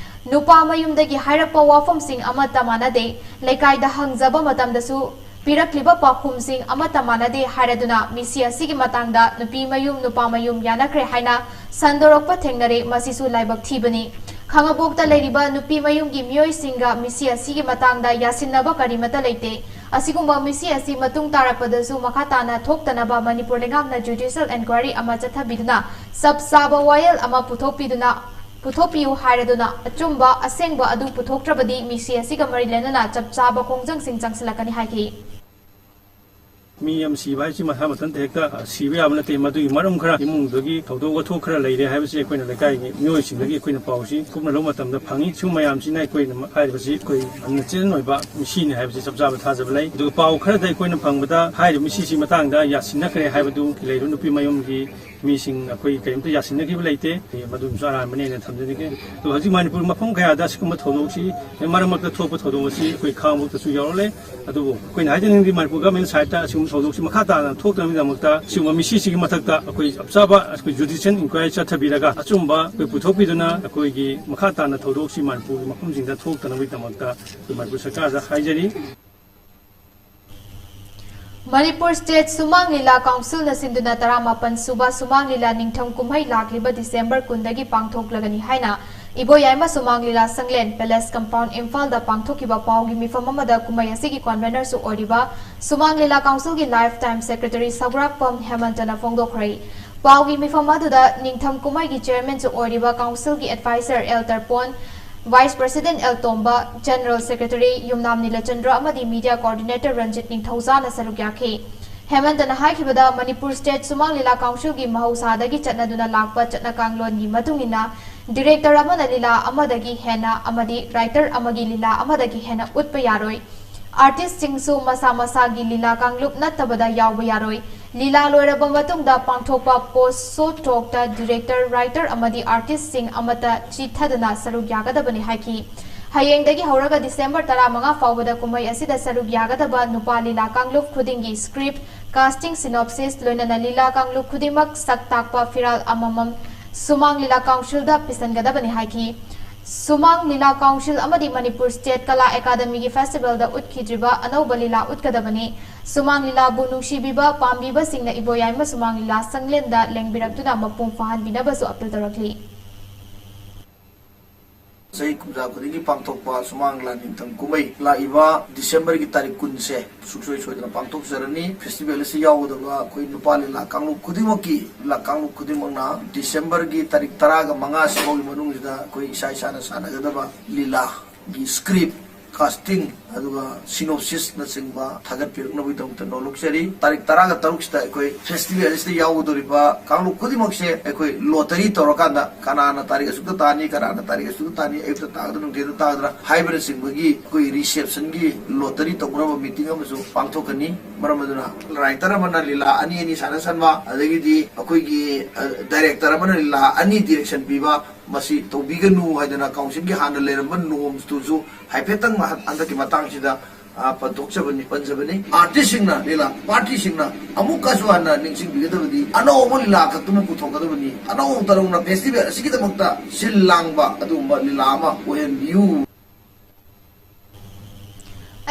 ꯅꯨꯄꯥ ꯃꯌꯨꯝꯗꯒꯤ ꯍꯥꯏꯔꯛꯄ ꯋꯥꯐꯝꯁꯤꯡ ꯑꯃꯠꯇ ꯃꯥꯟꯅꯗꯦ꯫ ꯂꯩꯀꯥꯏꯗ ꯍꯪꯖꯕ ꯃꯇꯝꯗꯁꯨ ꯄꯤꯔꯛꯂꯤꯕ ꯄꯥꯎꯈꯨꯝꯁꯤꯡ ꯑꯃꯠꯇ ꯃꯥꯟꯅꯗꯦ ꯍꯥꯏꯔꯗꯨꯅ ꯃꯤꯁꯤ ꯑꯁꯤꯒꯤ ꯃꯇꯥꯡꯗ ꯅꯨꯄꯤ ꯃꯌꯨꯝ, ꯅꯨꯄꯥ ꯃꯌꯨꯝ ꯌꯥꯅꯈ꯭ꯔꯦ ꯍꯥꯏꯅ ꯁꯟꯗꯣꯔꯛꯄ ꯊꯦꯡꯅꯔꯦ꯫ ꯃꯁꯤꯁꯨ ꯂꯥꯏꯕꯛ ꯊꯤꯕꯅꯤ꯫ ꯈꯥꯉꯕꯣꯛꯇ ꯂꯩꯔꯤꯕ ꯅꯨꯄꯤ ꯃꯌꯨꯝꯒꯤ ꯃꯤꯑꯣꯏꯁꯤꯡꯒ ꯃꯤꯁꯤ ꯑꯁꯤꯒꯤ ꯃꯇꯥꯡꯗ ꯌꯥꯁꯤꯟꯅꯕ ꯀꯔꯤꯃꯠꯇ ꯂꯩꯇꯦ꯫ ꯑꯁꯤꯒꯨꯝꯕ ꯃꯤꯁꯤ ꯑꯁꯤ ꯃꯇꯨꯡ ꯇꯥꯔꯛꯄꯗꯁꯨ ꯃꯈꯥ ꯇꯥꯅ ꯊꯣꯛꯇꯅꯕ ꯃꯅꯤꯄꯨꯔ ꯂꯩꯉꯥꯛꯅ judicial enquiry ꯑꯃ ꯆꯠꯊꯕꯤꯗꯨꯅ ꯆꯞ ꯆꯥꯕ ꯋꯥꯌꯦꯜ ꯑꯃ ꯄꯨꯊꯣꯛꯄꯤꯗꯨꯅ, ꯄꯨꯊꯣꯛꯄꯤꯌꯨ ꯍꯥꯏꯔꯗꯨꯅ ꯑꯆꯨꯝꯕ ꯑꯁꯦꯡꯕ ꯑꯗꯨ ꯄꯨꯊꯣꯛꯇ꯭ꯔꯕꯗꯤ ꯃꯤꯁꯤ ꯑꯁꯤꯒ ꯃꯔꯤ ꯂꯩꯅꯅ ꯆꯞ ꯆꯥꯕ ꯈꯣꯡꯖꯪꯁꯤꯡ ꯆꯪꯁꯤꯜꯂꯛꯀꯅꯤ ꯍꯥꯏꯈꯤ꯫ ꯃꯤ ꯑꯃ ꯁꯤꯕ ꯍꯥꯏꯁꯤ ꯃꯁꯥ ꯃꯊꯟꯇ ꯍꯦꯛꯇ ꯁꯤꯕ ꯌꯥꯕ ꯅꯠꯇꯦ꯫ ꯃꯗꯨꯒꯤ ꯃꯔꯝ ꯈꯔ, ꯏꯃꯨꯡꯗꯒꯤ ꯊꯧꯗꯣꯛ ꯋꯥꯊꯣꯛ ꯈꯔ ꯂꯩꯔꯦ ꯍꯥꯏꯕꯁꯤ ꯑꯩꯈꯣꯏꯅ ꯂꯩꯀꯥꯏꯒꯤ ꯃꯤꯑꯣꯏꯁꯤꯡꯗꯒꯤ ꯑꯩꯈꯣꯏꯅ ꯄꯥꯎꯁꯤ ꯀꯨꯞꯅ ꯂꯧꯕ ꯃꯇꯝꯗ ꯐꯪꯏ꯫ ꯁꯤꯒꯨꯝꯕ ꯃꯌꯥꯝꯁꯤꯅ ꯑꯩꯈꯣꯏꯅ ꯍꯥꯏꯔꯤꯕꯁꯤ ꯑꯩꯈꯣꯏ ꯌꯥꯝꯅ ꯆꯦꯟꯅ ꯑꯣꯏꯕ ꯃꯤꯁꯤꯅꯤ ꯍꯥꯏꯕꯁꯤ ꯆꯞ ꯆꯥꯕ ꯊꯥꯖꯕ ꯂꯩ꯫ ꯑꯗꯨꯒ ꯄꯥꯎ ꯈꯔꯗ ꯑꯩꯈꯣꯏꯅ ꯐꯪꯕꯗ ꯍꯥꯏꯔꯤꯕ ꯃꯤꯁꯤꯁꯤ ꯃꯇꯥꯡꯗ ꯌꯥꯁꯤꯟꯅꯈ꯭ꯔꯦ ꯍꯥꯏꯕꯗꯨ ꯂꯩꯔꯤꯕ ꯅꯨꯄꯤ ꯃꯌꯨꯝꯒꯤ ꯃꯤꯁꯤꯡ ꯑꯩꯈꯣꯏ ꯀꯔꯤꯝꯇ ꯌꯥꯁꯤꯟꯅꯈꯤꯕ ꯂꯩꯇꯦ꯫ ꯃꯗꯨꯝꯁꯨ ꯑꯔꯥꯟꯕꯅꯦꯅ ꯊꯝꯖꯅꯤꯡꯉꯤ꯫ ꯑꯗꯣ ꯍꯧꯖꯤꯛ ꯃꯅꯤꯄꯨꯔ ꯃꯐꯝ ꯀꯌꯥꯗ ꯑꯁꯤꯒꯨꯝꯕ ꯊꯧꯗꯣꯛꯁꯤ ꯃꯔꯛ ꯃꯔꯛꯇ ꯊꯣꯛꯄ ꯊꯧꯗꯣꯛ ꯑꯁꯤ ꯑꯩꯈꯣꯏ ꯈꯥꯉꯕꯣꯛꯇꯁꯨ ꯌꯥꯎꯔꯛꯂꯦ꯫ ꯑꯗꯨꯕꯨ ꯑꯩꯈꯣꯏꯅ ꯍꯥꯏꯖꯅꯤꯡꯕꯗꯤ ꯃꯅꯤꯄꯨꯔ government side ꯇ ꯑꯁꯤꯒꯨꯝꯕ ꯊꯧꯗꯣꯛꯁꯤ ꯃꯈꯥ ꯇꯥꯅ ꯊꯣꯛꯇꯅꯕꯒꯤꯗꯃꯛꯇ ꯁꯤꯒꯨꯝꯕ ꯃꯤꯁꯤꯁꯤꯒꯤ ꯃꯊꯛꯇ ꯑꯩꯈꯣꯏ ꯆꯞ ꯆꯥꯕ ꯑꯩꯈꯣꯏ judicial enquiry ꯆꯠꯊꯕꯤꯔꯒ ꯑꯆꯨꯝꯕ ꯑꯩꯈꯣꯏ ꯄꯨꯊꯣꯛꯄꯤꯗꯨꯅ ꯑꯩꯈꯣꯏꯒꯤ ꯃꯈꯥ ꯇꯥꯅ ꯊꯧꯗꯣꯛꯁꯤ ꯃꯅꯤꯄꯨꯔꯒꯤ ꯃꯐꯝꯁꯤꯡꯗ ꯊꯣꯛꯇꯅꯕꯒꯤꯗꯃꯛꯇ ꯑꯩꯈꯣꯏ ꯃꯅꯤꯄꯨꯔ ꯁꯔꯀꯥꯔꯗ ꯍꯥꯏꯖꯔꯤ꯫ ꯃꯅꯤꯄꯨꯔ State ꯁꯨꯃꯥꯡ ꯂꯤꯂꯥ Council ꯅ ꯁꯤꯟꯗꯨꯅ ꯇꯔꯥꯃꯥꯄꯟ ꯁꯨꯕ ꯁꯨꯃꯥꯡ ꯂꯤꯂꯥ ꯅꯤꯡꯊꯝ ꯀꯨꯝꯍꯩ ꯂꯥꯛꯂꯤꯕ December ꯀꯨꯟꯗꯒꯤ ꯄꯥꯡꯊꯣꯛꯂꯒꯅꯤ ꯍꯥꯏꯅ ꯏꯕꯣꯌꯥꯏꯃ ꯁꯨꯃꯥꯡ ꯂꯤꯂꯥ ꯁꯪꯂꯦꯟ, Palace Compound, ꯏꯝꯐꯥꯜꯗ ꯄꯥꯡꯊꯣꯛꯈꯤꯕ ꯄꯥꯎꯒꯤ ꯃꯤꯐꯝ ꯑꯃꯗ ꯀꯨꯝꯍꯩ ꯑꯁꯤꯒꯤ convener ꯁꯨ ꯑꯣꯏꯔꯤꯕ ꯁꯨꯃꯥꯡ ꯂꯤꯂꯥ Council ꯒꯤ lifetime secretary ꯁꯧꯒ꯭ꯔꯥꯛꯄꯝ ꯍꯦꯃꯟꯇꯅ ꯐꯣꯡꯗꯣꯛꯈ꯭ꯔꯦ꯫ ꯄꯥꯎꯒꯤ ꯃꯤꯐꯝ ꯑꯗꯨꯗ ꯅꯤꯡꯊꯝ ꯀꯨꯝꯍꯩꯒꯤ chairman ꯁꯨ ꯑꯣꯏꯔꯤꯕ Council ꯒꯤ advisor L Tarpon, Vice President L Tomba, General Secretary Yumnam Nilachandra ꯑꯃꯗꯤ Media Coordinator ꯔꯟꯖꯤꯠ ꯅꯤꯡꯊꯧꯖꯥꯅ ꯁꯔꯨꯛ ꯌꯥꯈꯤ꯫ ꯍꯦꯃꯟꯇꯅ ꯍꯥꯏꯈꯤꯕꯗ, ꯃꯅꯤꯄꯨꯔ State ꯁꯨꯃꯥꯡ ꯂꯤꯂꯥ Council ꯒꯤ ꯃꯍꯧꯁꯥꯗꯒꯤ ꯆꯠꯅꯗꯨꯅ ꯂꯥꯛꯄ ꯆꯠꯅ ꯀꯥꯡꯂꯣꯟꯒꯤ ꯃꯇꯨꯡ ꯏꯟꯅ, director ꯑꯃꯅ ꯂꯤꯂꯥ ꯑꯃꯗꯒꯤ ꯍꯦꯟꯅ ꯑꯃꯗꯤ writer ꯑꯃꯒꯤ ꯂꯤꯂꯥ ꯑꯃꯗꯒꯤ ꯍꯦꯟꯅ ꯎꯠꯄ ꯌꯥꯔꯣꯏ꯫ Artist ꯁꯤꯡꯁꯨ ꯃꯁꯥ ꯃꯁꯥꯒꯤ ꯂꯤꯂꯥ ꯀꯥꯡꯂꯨꯞ ꯅꯠꯇꯕꯗ ꯌꯥꯎꯕ ꯌꯥꯔꯣꯏ꯫ ꯂꯤꯂꯥ ꯂꯣꯏꯔꯕ ꯃꯇꯨꯡꯗ ꯄꯥꯡꯊꯣꯛꯄ post show talk ꯇ director, writer ꯑꯃꯗꯤ artist ꯁꯤꯡ ꯑꯃꯠꯇ ꯆꯤꯠꯊꯗꯅ ꯁꯔꯨꯛ ꯌꯥꯒꯗꯕꯅꯤ ꯍꯥꯏꯈꯤ꯫ ꯍꯌꯦꯡꯗꯒꯤ ꯍꯧꯔꯒ December ꯇꯔꯥꯃꯉꯥ ꯐꯥꯎꯕꯗ ꯀꯨꯝꯍꯩ ꯑꯁꯤꯗ ꯁꯔꯨꯛ ꯌꯥꯒꯗꯕ ꯅꯨꯄꯥ ꯂꯤꯂꯥ ꯀꯥꯡꯂꯨꯞ ꯈꯨꯗꯤꯡꯒꯤ script, casting synopsis, ꯂꯣꯏꯅꯅ ꯂꯤꯂꯥ ꯀꯥꯡꯂꯨꯞ ꯈꯨꯗꯤꯡꯃꯛ ꯁꯛ ꯇꯥꯛꯄ ꯐꯤꯔꯥꯜ ꯑꯃꯃꯝ ꯁꯨꯃꯥꯡ ꯂꯤꯂꯥ Council ꯗ ꯄꯤꯁꯤꯟꯒꯗꯕꯅꯤ ꯍꯥꯏꯈꯤ꯫ ꯁꯨꯃꯥꯡ ꯂꯤꯂꯥ Council ꯑꯃꯗꯤ ꯃꯅꯤꯄꯨꯔ State ꯀꯂꯥ ꯑꯦꯀꯥꯗꯃꯤꯒꯤ festival ꯗ ꯎꯠꯈꯤꯗ꯭ꯔꯤꯕ ꯑꯅꯧꯕ ꯂꯤꯂꯥ ꯎꯠꯀꯗꯕꯅꯤ꯫ ꯁꯨꯃꯥꯡ ꯂꯤꯂꯥꯕꯨ ꯅꯨꯡꯁꯤꯕꯤꯕ ꯄꯥꯝꯕꯤꯕꯁꯤꯡꯅ ꯏꯕꯣꯌꯥꯏꯃ ꯁꯨꯃꯥꯡ ꯂꯤꯂꯥ ꯁꯪꯂꯦꯟꯗ ꯂꯦꯡꯕꯤꯔꯛꯇꯨꯅ ꯃꯄꯨꯡ ꯐꯥꯍꯟꯕꯤꯅꯕꯁꯨ appeal ꯇꯧꯔꯛꯂꯤ꯫ ꯆꯍꯤ ꯀꯨꯝꯖꯥ ꯈꯨꯗꯤꯡꯒꯤ ꯄꯥꯡꯊꯣꯛꯄ ꯁꯨꯃꯥꯡ ꯂꯤꯂꯥ ꯅꯤꯡꯊꯝ ꯀꯨꯝꯍꯩ ꯂꯥꯛꯏꯕ ꯗꯤꯁꯦꯝꯕꯔꯒꯤ ꯇꯥꯔꯤꯛ ꯀꯨꯟꯁꯦ ꯁꯨꯡꯁꯣꯏ ꯁꯣꯏꯗꯅ ꯄꯥꯡꯊꯣꯛꯆꯔꯅꯤ꯫ ꯐꯦꯁꯇꯤꯚꯦꯜ ꯑꯁꯤ ꯌꯥꯎꯒꯗꯕ ꯑꯩꯈꯣꯏ ꯅꯨꯄꯥ ꯂꯤꯂꯥ ꯀꯥꯡꯂꯨꯞ ꯈꯨꯗꯤꯡꯃꯛꯀꯤ, ꯂꯤꯂꯥ ꯀꯥꯡꯂꯨꯞ ꯈꯨꯗꯤꯡꯃꯛꯅ ꯗꯤꯁꯦꯝꯕꯔꯒꯤ ꯇꯥꯔꯤꯛ ꯇꯔꯥꯒ ꯃꯉꯥ ꯁꯤꯐꯥꯎꯒꯤ ꯃꯅꯨꯡꯁꯤꯗ ꯑꯩꯈꯣꯏ ꯏꯁꯥ ꯏꯁꯥꯅ ꯁꯥꯟꯅꯒꯗꯕ ꯂꯤꯂꯥꯒꯤ ꯁ꯭ꯀ꯭ꯔꯤꯞ, ꯀꯥꯁꯇꯤꯡ, ꯑꯗꯨꯒ ꯁꯤꯅꯣꯞꯁꯤꯁꯅꯆꯤꯡꯕ ꯊꯥꯒꯠꯄꯤꯔꯛꯅꯕꯒꯤꯗꯃꯛꯇ ꯅꯣꯂꯨꯛꯆꯔꯤ꯫ ꯇꯥꯔꯤꯛ ꯇꯔꯥꯒ ꯇꯔꯨꯛꯁꯤꯗ ꯑꯩꯈꯣꯏ ꯐꯦꯁꯇꯤꯚꯦꯜ ꯑꯁꯤꯗ ꯌꯥꯎꯒꯗꯧꯔꯤꯕ ꯀꯥꯡꯂꯨꯞ ꯈꯨꯗꯤꯡꯃꯛꯁꯦ ꯑꯩꯈꯣꯏ ꯂꯣꯇꯔꯤ ꯇꯧꯔꯀꯥꯟꯗ ꯀꯅꯥꯅ ꯇꯥꯔꯤꯛ ꯑꯁꯨꯛꯇ ꯇꯥꯅꯤ, ꯀꯅꯥꯅ ꯇꯥꯔꯤꯛ ꯑꯁꯨꯛꯇ ꯇꯥꯅꯤ, ꯑꯌꯨꯛꯇ ꯇꯥꯒꯗ꯭ꯔꯥ, ꯅꯨꯡꯊꯤꯜꯗ ꯇꯥꯒꯗ꯭ꯔꯥ ꯍꯥꯏꯕꯅꯆꯤꯡꯕꯒꯤ ꯑꯩꯈꯣꯏ ꯔꯤꯁꯦꯞꯁꯟꯒꯤ ꯂꯣꯇꯔꯤ ꯇꯧꯅꯕ ꯃꯤꯇꯤꯡ ꯑꯃꯁꯨ ꯄꯥꯡꯊꯣꯛꯀꯅꯤ꯫ ꯃꯔꯝ ꯑꯗꯨꯅ ꯔꯥꯏꯇꯔ ꯑꯃꯅ ꯂꯤꯂꯥ ꯑꯅꯤ ꯑꯅꯤ ꯁꯥꯟꯅꯁꯟꯕ, ꯑꯗꯒꯤꯗꯤ ꯑꯩꯈꯣꯏꯒꯤ, ꯑ, ꯗꯥꯏꯔꯦꯛꯇꯔ ꯑꯃꯅ ꯂꯤꯂꯥ ꯑꯅꯤ ꯗꯤꯔꯦꯛꯁꯟ ꯄꯤꯕ, ꯃꯁꯤ ꯇꯧꯕꯤꯒꯅꯨ ꯍꯥꯏꯗꯅ ꯀꯥꯎꯟꯁꯤꯜꯒꯤ ꯍꯥꯟꯅ ꯂꯩꯔꯝꯕ ꯅꯣꯔꯝꯁꯇꯨꯁꯨ ꯍꯥꯏꯐꯦꯠꯇꯪ ꯃꯍ-, ꯍꯟꯗꯛꯀꯤ ꯃꯇꯥꯡꯁꯤꯗ, ꯑ, ꯄꯟꯊꯣꯛꯆꯕꯅꯤ, ꯄꯟꯖꯕꯅꯤ꯫ ꯑꯥꯔꯇꯤꯁꯁꯤꯡꯅ, ꯂꯤꯂꯥ ꯄꯥꯔꯇꯤꯁꯤꯡꯅ ꯑꯃꯨꯛꯀꯁꯨ ꯍꯟꯅ ꯅꯤꯡꯁꯤꯡꯕꯤꯒꯗꯕꯗꯤ ꯑꯅꯧꯕ ꯂꯤꯂꯥ ꯈꯛꯇꯃꯛ ꯄꯨꯊꯣꯛꯀꯗꯕꯅꯤ꯫ ꯑꯅꯧ ꯇꯔꯧꯅ ꯐꯦꯁꯇꯤꯚꯦꯜ ꯑꯁꯤꯒꯤꯗꯃꯛꯇ ꯁꯤꯜ ꯂꯥꯡꯕ ꯑꯗꯨꯒꯨꯝꯕ ꯂꯤꯂꯥ ꯑꯃ ꯑꯣꯏꯍꯟꯕꯤꯌꯨ꯫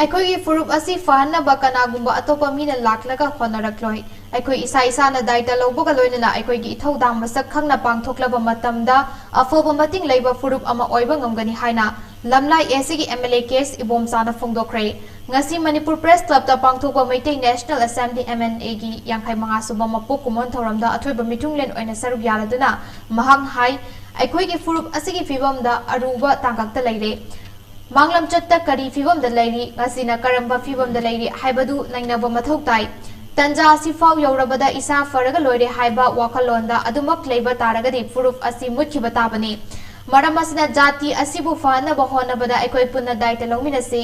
ꯑꯩꯈꯣꯏꯒꯤ ꯐꯨꯔꯨꯞ ꯑꯁꯤ ꯐꯍꯟꯅꯕ ꯀꯅꯥꯒꯨꯝꯕ ꯑꯇꯣꯞꯄ ꯃꯤꯅ ꯂꯥꯛꯂꯒ ꯍꯣꯠꯅꯔꯛꯂꯣꯏ꯫ ꯑꯩꯈꯣꯏ ꯏꯁꯥ ꯏꯁꯥꯅ ꯗꯥꯏꯇ ꯂꯧꯕꯒ ꯂꯣꯏꯅꯅ ꯑꯩꯈꯣꯏꯒꯤ ꯏꯊꯧꯗꯥꯡ ꯃꯁꯛ ꯈꯪꯅ ꯄꯥꯡꯊꯣꯛꯂꯕ ꯃꯇꯝꯗ ꯑꯐꯕ ꯃꯇꯤꯡ ꯂꯩꯕ ꯐꯨꯔꯨꯞ ꯑꯃ ꯑꯣꯏꯕ ꯉꯝꯒꯅꯤ ꯍꯥꯏꯅ ꯂꯝꯂꯥꯏ ꯑꯦꯁꯤꯒꯤ ꯑꯦꯝ ꯑꯦꯜ ꯑꯦ ꯀꯦ ꯑꯦꯁ ꯏꯕꯣꯝꯆꯥꯅ ꯐꯣꯡꯗꯣꯛꯈ꯭ꯔꯦ꯫ ꯉꯁꯤ ꯃꯅꯤꯄꯨꯔ ꯄ꯭ꯔꯦꯁ ꯀ꯭ꯂꯕꯇ ꯄꯥꯡꯊꯣꯛꯄ Meitei national assembly, M N ꯑꯦꯒꯤ ꯌꯥꯡꯈꯩ ꯃꯉꯥ ꯁꯨꯕ ꯃꯄꯣꯛ ꯀꯨꯝꯑꯣꯟ ꯊꯧꯔꯝꯗ ꯑꯊꯣꯏꯕ ꯃꯤꯊꯨꯡꯂꯦꯟ ꯑꯣꯏꯅ ꯁꯔꯨꯛ ꯌꯥꯔꯗꯨꯅ ꯃꯍꯥꯛꯅ ꯍꯥꯏ, ꯑꯩꯈꯣꯏꯒꯤ ꯐꯨꯔꯨꯞ ꯑꯁꯤꯒꯤ ꯐꯤꯕꯝꯗ ꯑꯔꯨꯕ ꯇꯥꯡꯀꯛꯇ ꯂꯩꯔꯦ꯫ ꯃꯥꯡꯂꯝꯆꯠꯇ ꯀꯔꯤ ꯐꯤꯕꯝꯗ ꯂꯩꯔꯤ, ꯉꯁꯤꯅ ꯀꯔꯝꯕ ꯐꯤꯕꯝꯗ ꯂꯩꯔꯤ ꯍꯥꯏꯕꯗꯨ ꯅꯩꯅꯕ ꯃꯊꯧ ꯇꯥꯏ꯫ ꯇꯟꯖꯥ ꯑꯁꯤꯐꯥꯎ ꯌꯧꯔꯕꯗ ꯏꯁꯥ ꯐꯔꯒ ꯂꯣꯏꯔꯦ ꯍꯥꯏꯕ ꯋꯥꯈꯜꯂꯣꯟꯗ ꯑꯗꯨꯃꯛ ꯂꯩꯕ ꯇꯥꯔꯒꯗꯤ ꯐꯨꯔꯨꯞ ꯑꯁꯤ ꯃꯨꯠꯈꯤꯕ ꯇꯥꯕꯅꯤ꯫ ꯃꯔꯝ ꯑꯁꯤꯅ ꯖꯥꯇꯤ ꯑꯁꯤꯕꯨ ꯐꯍꯟꯅꯕ ꯍꯣꯠꯅꯕꯗ ꯑꯩꯈꯣꯏ ꯄꯨꯟꯅ ꯗꯥꯏꯇ ꯂꯧꯃꯤꯟꯅꯁꯤ꯫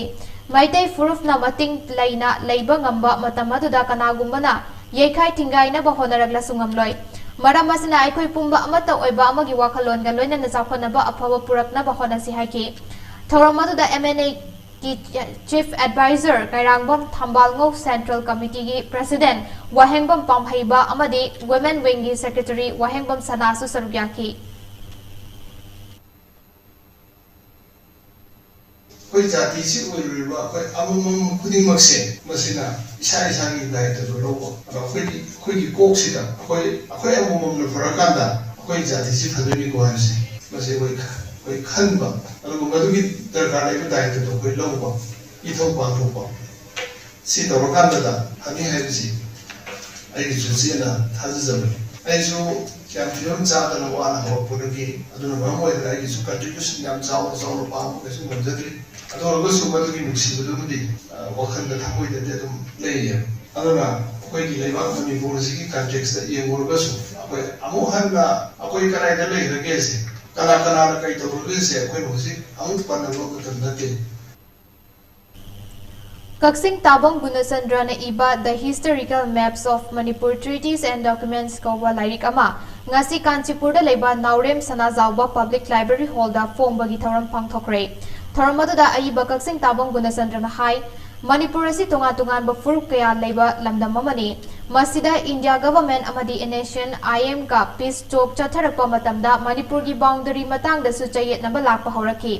ꯃꯩꯇꯩ ꯐꯨꯔꯨꯞꯅ ꯃꯇꯤꯡ ꯂꯩꯅ ꯂꯩꯕ ꯉꯝꯕ ꯃꯇꯝ ꯑꯗꯨꯗ ꯀꯅꯥꯒꯨꯝꯕꯅ ꯌꯩꯈꯥꯏ ꯊꯤꯡꯒꯥꯏꯅꯕ ꯍꯣꯠꯅꯔꯛꯂꯁꯨ ꯉꯝꯂꯣꯏ꯫ ꯃꯔꯝ ꯑꯁꯤꯅ ꯑꯩꯈꯣꯏ ꯄꯨꯝꯕ ꯑꯃꯠꯇ ꯑꯣꯏꯕ ꯑꯃꯒꯤ ꯋꯥꯈꯜꯂꯣꯟꯒ ꯂꯣꯏꯅꯅ ꯆꯥꯎꯈꯠꯅꯕ ꯑꯐꯕ ꯄꯨꯔꯛꯅꯕ ꯍꯣꯠꯅꯁꯤ ꯍꯥꯏꯈꯤ꯫ ꯊꯧꯔꯝ ꯑꯗꯨꯗ ꯑꯦꯝ ꯑꯦꯟ ꯑꯦꯒꯤ ꯆꯤꯐ ꯑꯦꯗꯚꯥꯏꯖꯔ ꯀꯩꯔꯥꯡꯕꯝ ꯊꯝꯕꯥꯜꯉꯧ, ꯁꯦꯟꯇ꯭ꯔꯦꯜ ꯀꯃꯤꯇꯤꯒꯤ ꯄ꯭ꯔꯦꯁꯤꯗꯦꯟꯠ ꯋꯥꯍꯦꯡꯕꯝ ꯄꯥꯝꯍꯩꯕ ꯑꯃꯗꯤ ꯋꯨꯃꯦꯟ ꯋꯤꯡꯒꯤ ꯁꯦꯀ꯭ꯔꯦꯇꯔꯤ ꯋꯥꯍꯦꯡꯕꯝ ꯁꯅꯥꯁꯨ ꯁꯔꯨꯛ ꯌꯥꯈꯤ꯫ ꯑꯩꯈꯣꯏ ꯖꯥꯇꯤꯁꯤ ꯑꯣꯏꯔꯨꯔꯤꯕ ꯑꯩꯈꯣꯏ ꯑꯃꯃꯝ ꯈꯨꯗꯤꯡꯃꯛꯁꯦ, ꯃꯁꯤꯅ ꯏꯁꯥ ꯏꯁꯥꯒꯤ ꯗꯥꯏꯇꯗꯨ ꯂꯧꯕ꯫ ꯑꯗꯣ ꯑꯩꯈꯣꯏꯒꯤ, ꯑꯩꯈꯣꯏꯒꯤ ꯀꯣꯛꯁꯤꯗ ꯑꯩꯈꯣꯏ, ꯑꯩꯈꯣꯏ ꯑꯃꯃꯝꯅ ꯐꯔꯀꯥꯟꯗ ꯑꯩꯈꯣꯏ ꯖꯥꯇꯤꯁꯤ ꯐꯗꯣꯏꯅꯤꯀꯣ ꯍꯥꯏꯕꯁꯦ, ꯃꯁꯤ ꯑꯩꯈꯣꯏ ꯑꯩꯈꯣꯏ ꯈꯟꯕ, ꯑꯗꯨꯒ ꯃꯗꯨꯒꯤ ꯗꯔꯀꯥꯔ ꯂꯩꯕ ꯗꯥꯏꯇꯗꯣ ꯑꯩꯈꯣꯏ ꯂꯧꯕ, ꯏꯊꯧ ꯄꯥꯡꯊꯣꯛꯄ, ꯁꯤ ꯇꯧꯔꯀꯥꯟꯗꯗ ꯐꯅꯤ ꯍꯥꯏꯕꯁꯤ ꯑꯩꯒꯤꯁꯨ ꯆꯦꯠꯅ ꯊꯥꯖꯖꯕꯅꯤ꯫ ꯑꯩꯁꯨ ꯌꯥꯝ ꯐꯤꯕꯝ ꯆꯥꯗꯅ ꯋꯥꯅ ꯍꯧꯔꯛꯄꯗꯒꯤ, ꯑꯗꯨꯅ ꯃꯔꯝ ꯑꯣꯏꯗꯅ ꯑꯩꯒꯤꯁꯨ ꯀꯟꯇ꯭ꯔꯤꯕ꯭ꯌꯨꯁꯟ ꯌꯥꯝ ꯆꯥꯎꯅ ꯆꯥꯎꯅ ꯄꯥꯡꯕ ꯀꯩꯁꯨ ꯉꯝꯖꯗ꯭ꯔꯤ꯫ ꯑꯗꯨ ꯑꯣꯏꯔꯒꯁꯨ ꯃꯗꯨꯒꯤ ꯅꯨꯡꯁꯤꯕꯗꯨꯕꯨꯗꯤ, ꯑ, ꯋꯥꯈꯜꯗ ꯊꯃꯣꯏꯗꯗꯤ ꯑꯗꯨꯝ ꯂꯩꯌꯦ꯫ ꯑꯗꯨꯅ ꯑꯩꯈꯣꯏꯒꯤ ꯂꯩꯕꯥꯛ ꯃꯅꯤꯄꯨꯔ ꯑꯁꯤꯒꯤ ꯀꯟꯇꯦꯛꯁꯇ ꯌꯦꯡꯉꯨꯔꯒꯁꯨ, ꯑꯩꯈꯣꯏ ꯑꯃꯨꯛ ꯍꯟꯅ ꯑꯩꯈꯣꯏ ꯀꯗꯥꯏꯗ ꯂꯩꯈ꯭ꯔꯒꯦꯁꯦ, ꯀꯅꯥ ꯀꯅꯥꯅ ꯀꯩ ꯇꯧꯔꯨꯒꯦꯁꯦ ꯑꯩꯈꯣꯏꯅ ꯍꯧꯖꯤꯛ ꯑꯃꯨꯛ ꯄꯟꯅꯕ ꯃꯇꯝ ꯅꯠꯇꯦ꯫ ꯀꯛꯆꯤꯡ ꯇꯥꯕꯝ ꯒꯨꯅꯆꯟꯗ꯭ꯔꯅ ꯏꯕ The Historical Maps of Manipur Treaties and Documents ꯀꯧꯕ ꯂꯥꯏꯔꯤꯛ ꯑꯃ ꯉꯁꯤ ꯀꯥꯟꯆꯤꯄꯨꯔꯗ ꯂꯩꯕ ꯅꯥꯎꯔꯦꯝ ꯁꯅꯥꯖꯥꯎꯕ Public Library Hallꯗ ꯐꯣꯡꯕꯒꯤ ꯊꯧꯔꯝ ꯄꯥꯡꯊꯣꯛꯈ꯭ꯔꯦ꯫ ꯊꯧꯔꯝ ꯑꯗꯨꯗ ꯑꯏꯕ ꯀꯛꯆꯤꯡ ꯇꯥꯕꯝ ꯒꯨꯅꯆꯟꯗ꯭ꯔꯅ ꯍꯥꯏ, ꯃꯅꯤꯄꯨꯔ ꯑꯁꯤ ꯇꯣꯉꯥꯟ ꯇꯣꯉꯥꯟꯕ ꯐꯨꯔꯨꯞ ꯀꯌꯥ ꯂꯩꯕ ꯂꯝꯗꯝ ꯑꯃꯅꯤ꯫ ꯃꯁꯤꯗ India Government ꯑꯃꯗꯤ NSCN-IM ꯒ peace talk ꯆꯠꯊꯔꯛꯄ ꯃꯇꯝꯗ ꯃꯅꯤꯄꯨꯔꯒꯤ boundary ꯃꯇꯥꯡꯗꯁꯨ ꯆꯌꯦꯠꯅꯕ ꯂꯥꯛꯄ ꯍꯧꯔꯛꯈꯤ꯫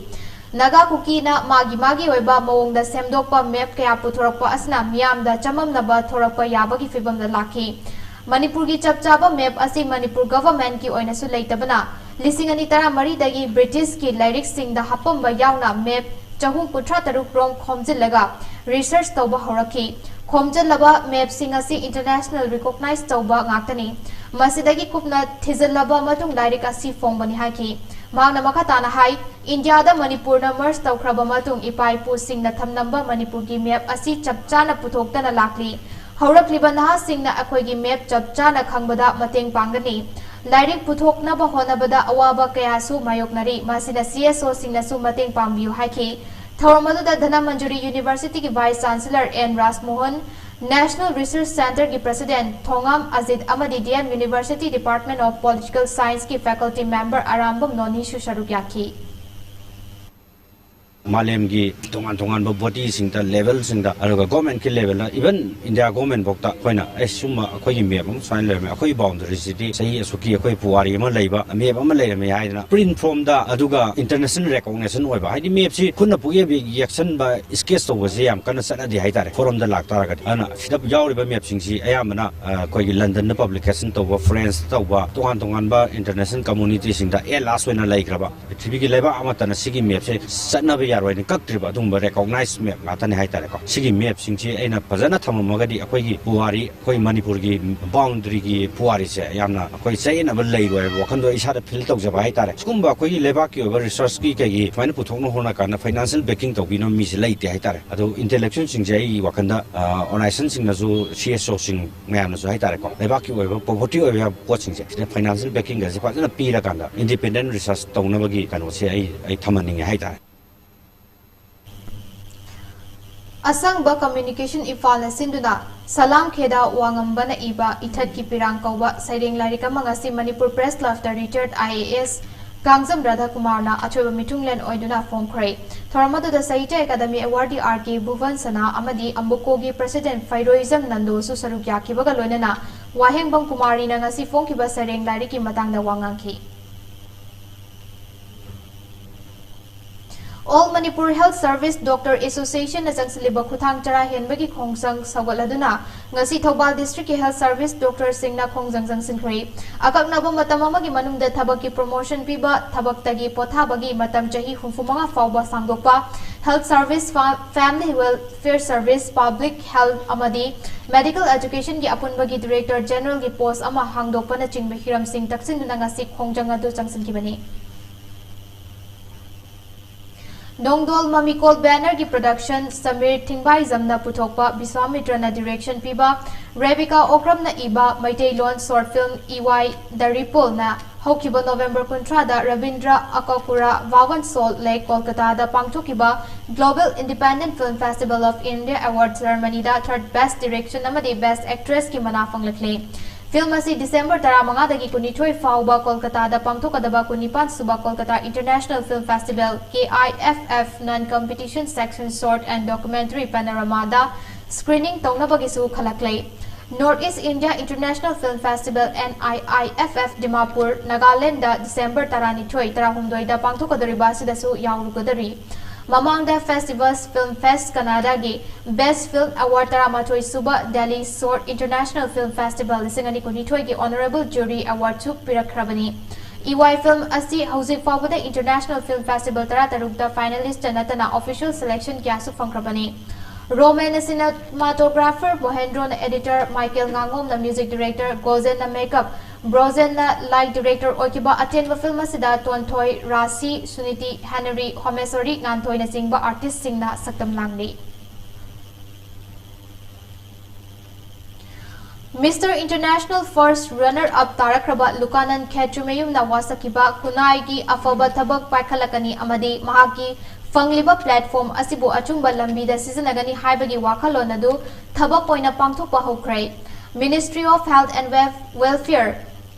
ꯅꯥꯒꯥ ꯀꯨꯀꯤꯅ ꯃꯥꯒꯤ ꯃꯥꯒꯤ ꯑꯣꯏꯕ ꯃꯑꯣꯡꯗ ꯁꯦꯝꯗꯣꯛꯄ map ꯀꯌꯥ ꯄꯨꯊꯣꯔꯛꯄ ꯑꯁꯤꯅ ꯃꯤꯌꯥꯝꯗ ꯆꯃꯝꯅꯕ ꯊꯣꯔꯛꯄ ꯌꯥꯕꯒꯤ ꯐꯤꯚꯝꯗ ꯂꯥꯛꯈꯤ꯫ ꯃꯅꯤꯄꯨꯔꯒꯤ ꯆꯞ ꯆꯥꯕ map ꯑꯁꯤ ꯃꯅꯤꯄꯨꯔ government ꯀꯤ ꯑꯣꯏꯅꯁꯨ ꯂꯩꯇꯕꯅ, ꯂꯤꯁꯤꯡ ꯑꯅꯤ ꯇꯔꯥꯃꯔꯤꯗꯒꯤ British ꯀꯤ ꯂꯥꯏꯔꯤꯛꯁꯤꯡꯗ ꯍꯥꯞꯄꯝꯕ ꯌꯥꯎꯅ map ꯆꯍꯨꯝ ꯀꯨꯟꯊ꯭ꯔꯥ ꯇꯔꯨꯛ ꯔꯣꯝ ꯈꯣꯝꯖꯤꯜꯂꯒ research ꯇꯧꯕ ꯍꯧꯔꯛꯈꯤ꯫ ꯈꯣꯝꯖꯤꯜꯂꯕ map ꯁꯤꯡ ꯑꯁꯤ international recognize ꯇꯧꯕ ꯉꯥꯛꯇꯅꯤ꯫ ꯃꯁꯤꯗꯒꯤ ꯀꯨꯞꯅ ꯊꯤꯖꯤꯜꯂꯕ ꯃꯇꯨꯡ ꯂꯥꯏꯔꯤꯛ ꯑꯁꯤ ꯐꯣꯡꯕꯅꯤ ꯍꯥꯏꯈꯤ꯫ ꯃꯍꯥꯛꯅ ꯃꯈꯥ ꯇꯥꯅ ꯍꯥꯏ, ꯏꯟꯗꯤꯌꯥꯗ ꯃꯅꯤꯄꯨꯔꯅ merge ꯇꯧꯈ꯭ꯔꯕ ꯃꯇꯨꯡ ꯏꯄꯥ ꯏꯄꯨꯁꯤꯡꯅ ꯊꯝꯂꯝꯕ ꯃꯅꯤꯄꯨꯔꯒꯤ map ꯑꯁꯤ ꯆꯞ ꯆꯥꯅ ꯄꯨꯊꯣꯛꯇꯅ ꯂꯥꯛꯂꯤ꯫ ꯍꯧꯔꯛꯂꯤꯕ ꯅꯍꯥꯁꯤꯡꯅ ꯑꯩꯈꯣꯏꯒꯤ map ꯆꯞ ꯆꯥꯅ ꯈꯪꯕꯗ ꯃꯇꯦꯡ ꯄꯥꯡꯒꯅꯤ꯫ ꯂꯥꯏꯔꯤꯛ ꯄꯨꯊꯣꯛꯅꯕ ꯍꯣꯠꯅꯕꯗ ꯑꯋꯥꯕ ꯀꯌꯥꯁꯨ ꯃꯥꯌꯣꯛꯅꯔꯤ, ꯃꯁꯤꯅ CSO ꯁꯤꯡꯅꯁꯨ ꯃꯇꯦꯡ ꯄꯥꯡꯕꯤꯌꯨ ꯍꯥꯏꯈꯤ꯫ ꯊꯧꯔꯝ ꯑꯗꯨꯗ ꯙꯅꯃꯟꯖꯨꯔꯤ University ꯒꯤ Vice Chancellor N ꯔꯥꯖꯃꯣꯍꯟ, National Research Centre ꯒꯤ President ꯊꯣꯉꯥꯝ ꯑꯖꯤꯠ ꯑꯃꯗꯤ DM University Department of Political Science ꯀꯤ faculty member ꯑꯔꯥꯝꯕꯝ ꯅꯣꯅꯤꯁꯨ ꯁꯔꯨꯛ ꯌꯥꯈꯤ꯫ ꯃꯥꯂꯦꯝꯒꯤ ꯇꯣꯉꯥꯟ ꯇꯣꯉꯥꯟꯕ ꯕꯣꯗꯤꯁꯤꯡꯗ, ꯂꯦꯚꯦꯜꯁꯤꯡꯗ, ꯑꯗꯨꯒ ꯒꯣꯔꯃꯦꯟꯠꯀꯤ ꯂꯦꯚꯦꯜꯗ, ꯏꯚꯟ ꯏꯟꯗꯤꯌꯥ ꯒꯣꯔꯃꯦꯟꯠ ꯐꯥꯎꯗ ꯑꯩꯈꯣꯏꯅ ꯑꯦ ꯁꯨꯝꯕ ꯑꯩꯈꯣꯏꯒꯤ ꯃꯦꯞ ꯑꯃ ꯁꯨꯃꯥꯏꯅ ꯂꯩꯔꯝꯃꯦ, ꯑꯩꯈꯣꯏꯒꯤ ꯕꯥꯎꯟꯗꯔꯤꯁꯤꯗꯤ ꯆꯍꯤ ꯑꯁꯨꯛꯀꯤ ꯑꯩꯈꯣꯏ ꯄꯨꯋꯥꯔꯤ ꯑꯃ ꯂꯩꯕ ꯃꯦꯞ ꯑꯃ ꯂꯩꯔꯝꯃꯦ ꯍꯥꯏꯗꯅ ꯄ꯭ꯔꯤꯟꯠ ꯐꯣꯔꯝꯗ, ꯑꯗꯨꯒ ꯏꯟꯇꯔꯅꯦꯁꯅꯦꯜ ꯔꯦꯀꯣꯛꯅꯦꯁꯟ ꯑꯣꯏꯕ, ꯍꯥꯏꯗꯤ ꯃꯦꯞꯁꯤ ꯈꯨꯠꯅ ꯄꯨꯌꯦꯛ ꯌꯦꯛꯁꯟꯕ, ꯁ꯭ꯀꯦꯠꯆ ꯇꯧꯕꯁꯦ ꯌꯥꯝ ꯀꯟꯅ ꯆꯠꯅꯗꯦ ꯍꯥꯏꯇꯥꯔꯦ ꯐꯣꯔꯝꯗ ꯂꯥꯛꯇꯥꯔꯒꯗꯤ꯫ ꯑꯗꯨꯅ ꯁꯤꯗ ꯌꯥꯎꯔꯤꯕ ꯃꯦꯞꯁꯤꯡꯁꯤ ꯑꯌꯥꯝꯕꯅ ꯑ, ꯑꯩꯈꯣꯏꯒꯤ ꯂꯟꯗꯟꯗ ꯄꯕ꯭ꯂꯤꯀꯦꯁꯟ ꯇꯧꯕ, ꯐ꯭ꯔꯦꯟꯁꯇ ꯇꯧꯕ, ꯇꯣꯉꯥꯟ ꯇꯣꯉꯥꯟꯕ ꯏꯟꯇꯔꯅꯦꯁꯅꯦꯜ ꯀꯝꯃꯨꯅꯤꯇꯤꯁꯤꯡꯗ ꯑꯦꯠ ꯂꯥꯁ ꯑꯣꯏꯅ ꯂꯩꯈ꯭ꯔꯕ, ꯄ꯭ꯔꯤꯊꯤꯕꯤꯒꯤ ꯂꯩꯕꯥꯛ ꯑꯃꯠꯇꯅ ꯁꯤꯒꯤ ꯃꯦꯞꯁꯦ ꯆꯠꯅꯕ ꯌꯥꯔꯣꯏꯅ ꯀꯛꯇ꯭ꯔꯤꯕ ꯑꯗꯨꯒꯨꯝꯕ ꯔꯦꯀꯣꯛꯅꯥꯏꯁ ꯃꯦꯞ ꯉꯥꯛꯇꯅꯤ ꯍꯥꯏꯇꯥꯔꯦꯀꯣ꯫ ꯁꯤꯒꯤ ꯃꯦꯞꯁꯤꯡꯁꯤ ꯑꯩꯅ ꯐꯖꯅ ꯊꯝꯃꯝꯃꯒꯗꯤ ꯑꯩꯈꯣꯏꯒꯤ ꯄꯨꯋꯥꯔꯤ, ꯑꯩꯈꯣꯏ ꯃꯅꯤꯄꯨꯔꯒꯤ ꯕꯥꯎꯟꯗꯔꯤꯒꯤ ꯄꯨꯋꯥꯔꯤꯁꯦ ꯌꯥꯝꯅ ꯑꯩꯈꯣꯏ ꯆꯌꯦꯠꯅꯕ ꯂꯩꯔꯣꯏ ꯍꯥꯏꯕ ꯋꯥꯈꯜꯗꯣ ꯏꯁꯥꯗ ꯐꯤꯜ ꯇꯧꯖꯕ ꯍꯥꯏꯇꯥꯔꯦ꯫ ꯁꯤꯒꯨꯝꯕ ꯑꯩꯈꯣꯏꯒꯤ ꯂꯩꯕꯥꯛꯀꯤ ꯑꯣꯏꯕ ꯔꯤꯁꯔꯁꯀꯤ ꯀꯩꯒꯤ ꯁꯨꯃꯥꯏꯅ ꯄꯨꯊꯣꯛꯅꯕ ꯍꯣꯠꯅ ꯀꯥꯟꯗ ꯐꯥꯏꯅꯥꯟꯁꯤꯌꯦꯜ ꯕꯦꯀꯤꯡ ꯇꯧꯕꯤꯅꯕ ꯃꯤꯁꯦ ꯂꯩꯇꯦ ꯍꯥꯏꯇꯥꯔꯦ꯫ ꯑꯗꯣ ꯏꯟꯇꯦꯂꯦꯛꯆꯨꯋꯦꯜꯁꯤꯡꯁꯦ ꯑꯩꯒꯤ ꯋꯥꯈꯜꯗ ꯑꯣꯔꯒꯅꯥꯏꯖꯦꯁꯟꯁꯤꯡꯅꯁꯨ, ꯁꯤ ꯑꯦꯁ ꯑꯣꯁꯤꯡ ꯃꯌꯥꯝꯅꯁꯨ ꯍꯥꯏꯇꯥꯔꯦꯀꯣ, ꯂꯩꯕꯥꯛꯀꯤ ꯑꯣꯏꯕ ꯄ꯭ꯔꯣꯄꯔꯇꯤ ꯑꯣꯏꯕ ꯄꯣꯠꯁꯤꯡꯁꯦ ꯁꯤꯗ ꯐꯥꯏꯅꯥꯟꯁꯤꯌꯦꯜ ꯕꯦꯀꯤꯡꯒꯁꯦ ꯐꯖꯅ ꯄꯤꯔꯀꯥꯟꯗ ꯏꯟꯗꯤꯄꯦꯟꯗꯦꯟ ꯔꯤꯁꯔꯁ ꯇꯧꯅꯕꯒꯤ ꯀꯩꯅꯣꯁꯦ ꯑꯩ ꯑꯩ ꯊꯝꯍꯟꯅꯤꯡꯉꯦ ꯍꯥꯏꯇꯥꯔꯦ꯫ ꯑꯁꯪꯕ ꯀꯝꯃ꯭ꯌꯨꯅꯤꯀꯦꯁꯟ ꯏꯝꯐꯥꯜꯅ ꯁꯤꯟꯗꯨꯅ ꯁꯂꯥꯝ ꯈꯦꯗꯥ ꯋꯥꯉꯝꯕꯅ ꯏꯕ ꯏꯊꯠꯀꯤ ꯄꯤꯔꯥꯡ ꯀꯧꯕ ꯁꯩꯔꯦꯡ ꯂꯥꯏꯔꯤꯛ ꯑꯃ ꯉꯁꯤ ꯃꯅꯤꯄꯨꯔ ꯄ꯭ꯔꯦꯁ ꯀ꯭ꯂꯕꯇ ꯔꯤꯇꯥꯌꯔꯗ ꯑꯥꯏ ꯑꯦ ꯑꯦꯁ ꯀꯥꯡꯖꯝ ꯔꯥꯙꯥꯀꯨꯃꯥꯔꯅ ꯑꯆꯣꯏꯕ ꯃꯤꯊꯨꯡꯂꯦꯟ ꯑꯣꯏꯗꯨꯅ ꯐꯣꯡꯈ꯭ꯔꯦ꯫ ꯊꯧꯔꯝ ꯑꯗꯨꯗ Sahitya academy awardee R K Bhuban Sana ꯑꯃꯗꯤ ꯑꯃꯨꯀꯣꯒꯤ ꯄ꯭ꯔꯁꯤꯗꯦꯟꯠ ꯐꯩꯔꯣꯏꯖꯝ ꯅꯟꯗꯣꯁꯨ ꯁꯔꯨꯛ ꯌꯥꯈꯤꯕꯒ ꯂꯣꯏꯅꯅ ꯋꯥꯍꯦꯡꯕꯝ ꯀꯨꯃꯥꯔꯤꯅ ꯉꯁꯤ ꯐꯣꯡꯈꯤꯕ ꯁꯩꯔꯦꯡ ꯂꯥꯏꯔꯤꯛꯀꯤ ꯃꯇꯥꯡꯗ ꯋꯥ ꯉꯥꯡꯈꯤ꯫ All Manipur Health Service Doctor Associationꯅ ꯆꯪꯁꯤꯜꯂꯤꯕ ꯈꯨꯠꯊꯥꯡ ꯆꯔꯥ ꯍꯦꯟꯕꯒꯤ ꯈꯣꯡꯖꯪ ꯁꯧꯒꯠꯂꯗꯨꯅ ꯉꯁꯤ ꯊꯧꯕꯥꯜ ꯗꯤꯁꯇ꯭ꯔꯤꯛꯀꯤ ꯍꯦꯜꯊ ꯁꯔꯚꯤꯁ ꯗꯣꯛꯇꯔꯁꯤꯡꯅ ꯈꯣꯡꯖꯪ ꯆꯪꯁꯤꯟꯈ꯭ꯔꯦ꯫ ꯑꯀꯛꯅꯕ ꯃꯇꯝ ꯑꯃꯒꯤ ꯃꯅꯨꯡꯗ ꯊꯕꯛꯀꯤ ꯄ꯭ꯔꯣꯃꯣꯁꯟ ꯄꯤꯕ, ꯊꯕꯛꯇꯒꯤ ꯄꯣꯊꯥꯕꯒꯤ ꯃꯇꯝ ꯆꯍꯤ ꯍꯨꯝꯐꯨ ꯃꯉꯥ ꯐꯥꯎꯕ ꯁꯥꯡꯗꯣꯛꯄ, ꯍꯦꯜꯊ ꯁꯔꯚꯤꯁ, ꯐꯥ-, family welfare service, public health ꯑꯃꯗꯤ ꯃꯦꯗꯤꯀꯦꯜ ꯑꯦꯖꯨꯀꯦꯁꯟꯒꯤ ꯑꯄꯨꯟꯕꯒꯤ ꯗꯤꯔꯦꯛꯇꯔ ꯖꯦꯅꯔꯦꯜꯒꯤ ꯄꯣꯁ ꯑꯃ ꯍꯥꯡꯗꯣꯛꯄꯅꯆꯤꯡꯕ ꯍꯤꯔꯝꯁꯤꯡ ꯇꯛꯁꯤꯟꯗꯨꯅ ꯉꯁꯤ ꯈꯣꯡꯖꯪ ꯑꯗꯨ ꯆꯪꯁꯤꯟꯈꯤꯕꯅꯤ꯫ ꯅꯣꯡꯗꯣꯜ ꯃꯃꯤꯀꯣꯜ ꯕꯦꯅꯔꯒꯤ ꯄ꯭ꯔꯗꯛꯁꯟ, ꯁꯃꯤꯔ ꯊꯤꯡꯕꯥꯏꯖꯝꯅ ꯄꯨꯊꯣꯛꯄ, ꯕꯤꯁ꯭ꯋꯥꯃꯤꯇ꯭ꯔꯅ ꯗꯤꯔꯦꯛꯁꯟ ꯄꯤꯕ, ꯔꯦꯕꯤꯀꯥ ꯑꯣꯀ꯭ꯔꯝꯅ ꯏꯕ Meiteilon short film Iwai the ꯔꯤꯄꯜꯅ ꯍꯧꯈꯤꯕ ꯅꯣꯕꯦꯝꯕꯔ ꯀꯨꯟꯊ꯭ꯔꯥꯗ Rabindra Okakura Bhavan salt lake ꯀꯣꯜꯀꯇꯥꯗ ꯄꯥꯡꯊꯣꯛꯈꯤꯕ Global Independent Film Festival of India Award Ceremonyꯗ ꯊꯔꯗ ꯕꯦꯁ꯭ꯠ ꯗꯤꯔꯦꯛꯁꯟ ꯑꯃꯗꯤ ꯕꯦꯁ꯭ꯠ ꯑꯦꯛꯇ꯭ꯔꯦꯁꯀꯤ ꯃꯅꯥ ꯐꯪꯂꯛꯂꯤ꯫ Film ꯑꯁꯤ December ꯇꯔꯥꯃꯉꯥꯗꯒꯤ ꯀꯨꯟꯅꯤꯊꯣꯏ ꯐꯥꯎꯕ ꯀꯣꯜꯀꯇꯥꯗ ꯄꯥꯡꯊꯣꯛꯀꯗꯕ ꯀꯨꯟꯅꯤꯄꯥꯟ ꯁꯨꯕ Kolkata International Film Festival, K I F F, Non-Competition Section Short and Documentary Panorama the screening ꯇꯧꯅꯕꯒꯤꯁꯨ ꯈꯜꯂꯛꯂꯦ꯫ North East India International Film Festival, N I I F F, Dimapur, Nagaland December ꯇꯔꯥꯅꯤꯊꯣꯏ, ꯇꯔꯥꯍꯨꯝꯗꯣꯏꯗ ꯄꯥꯡꯊꯣꯛꯀꯗꯧꯔꯤꯕ ꯑꯁꯤꯗꯁꯨ ꯌꯥꯎꯔꯨꯒꯗꯧꯔꯤ꯫ ꯃꯃꯥꯡꯗ Festivals Film Fest ꯀꯅꯥꯗꯥꯒꯤ Best Film Award, ꯇꯔꯥꯃꯥꯊꯣꯏ ꯁꯨꯕ Delhi Short International Film Festival ꯂꯤꯁꯤꯡ ꯑꯅꯤ ꯀꯨꯟꯅꯤꯊꯣꯏꯒꯤ Honorable Jury Award ꯁꯨ ꯄꯤꯔꯛꯈ꯭ꯔꯕꯅꯤ꯫ E Y Film ꯑꯁꯤ ꯍꯧꯖꯤꯛ ꯐꯥꯎꯕꯗ International Film Festival ꯇꯔꯥꯇꯔꯨꯛꯇ finalist ꯇ ꯅꯠꯇꯅ official selection ꯀꯌꯥꯁꯨ ꯐꯪꯈ꯭ꯔꯕꯅꯤ꯫ ꯔꯣꯃꯦꯟꯅ cinematographer, ꯃꯣꯍꯦꯟꯗ꯭ꯔꯣꯅ editor, ꯃꯥꯏꯀꯦꯜ ꯉꯥꯉꯣꯝꯅ music director, ꯒꯣꯖꯦꯟꯅ makeup, ꯕ꯭ꯔꯣꯖꯦꯟꯅ light director ꯑꯣꯏꯈꯤꯕ ꯑꯇꯦꯟꯕ film ꯑꯁꯤꯗ ꯇꯣꯟꯊꯣꯏ, ꯔꯥꯁꯤ, ꯁꯨꯅꯤꯇꯤ, ꯍꯦꯅꯔꯤ, ꯍꯣꯃꯦꯁꯣꯔꯤ ꯉꯥꯟꯊꯣꯏꯅꯆꯤꯡꯕ artist ꯁꯤꯡꯅ ꯁꯛꯇꯝ ꯂꯥꯡꯂꯤ꯫ Mister International first runner up ꯇꯥꯔꯛꯈ꯭ꯔꯕ ꯂꯨꯀꯥꯅꯟ ꯈꯦꯇ꯭ꯔꯤꯃꯌꯨꯝꯅ ꯋꯥꯁꯛꯈꯤꯕ ꯈꯨꯟꯅꯥꯏꯒꯤ ꯑꯐꯕ ꯊꯕꯛ ꯄꯥꯏꯈꯠꯂꯛꯀꯅꯤ ꯑꯃꯗꯤ ꯃꯍꯥꯛꯀꯤ ꯐꯪꯂꯤꯕ platform ꯑꯁꯤꯕꯨ ꯑꯆꯨꯝꯕ ꯂꯝꯕꯤꯗ ꯁꯤꯖꯤꯟꯅꯒꯅꯤ ꯍꯥꯏꯕꯒꯤ ꯋꯥꯈꯜꯂꯣꯟ ꯑꯗꯨ ꯊꯕꯛ ꯑꯣꯏꯅ ꯄꯥꯡꯊꯣꯛꯄ ꯍꯧꯈ꯭ꯔꯦ꯫ Ministry of Health and Wel-, Welfare,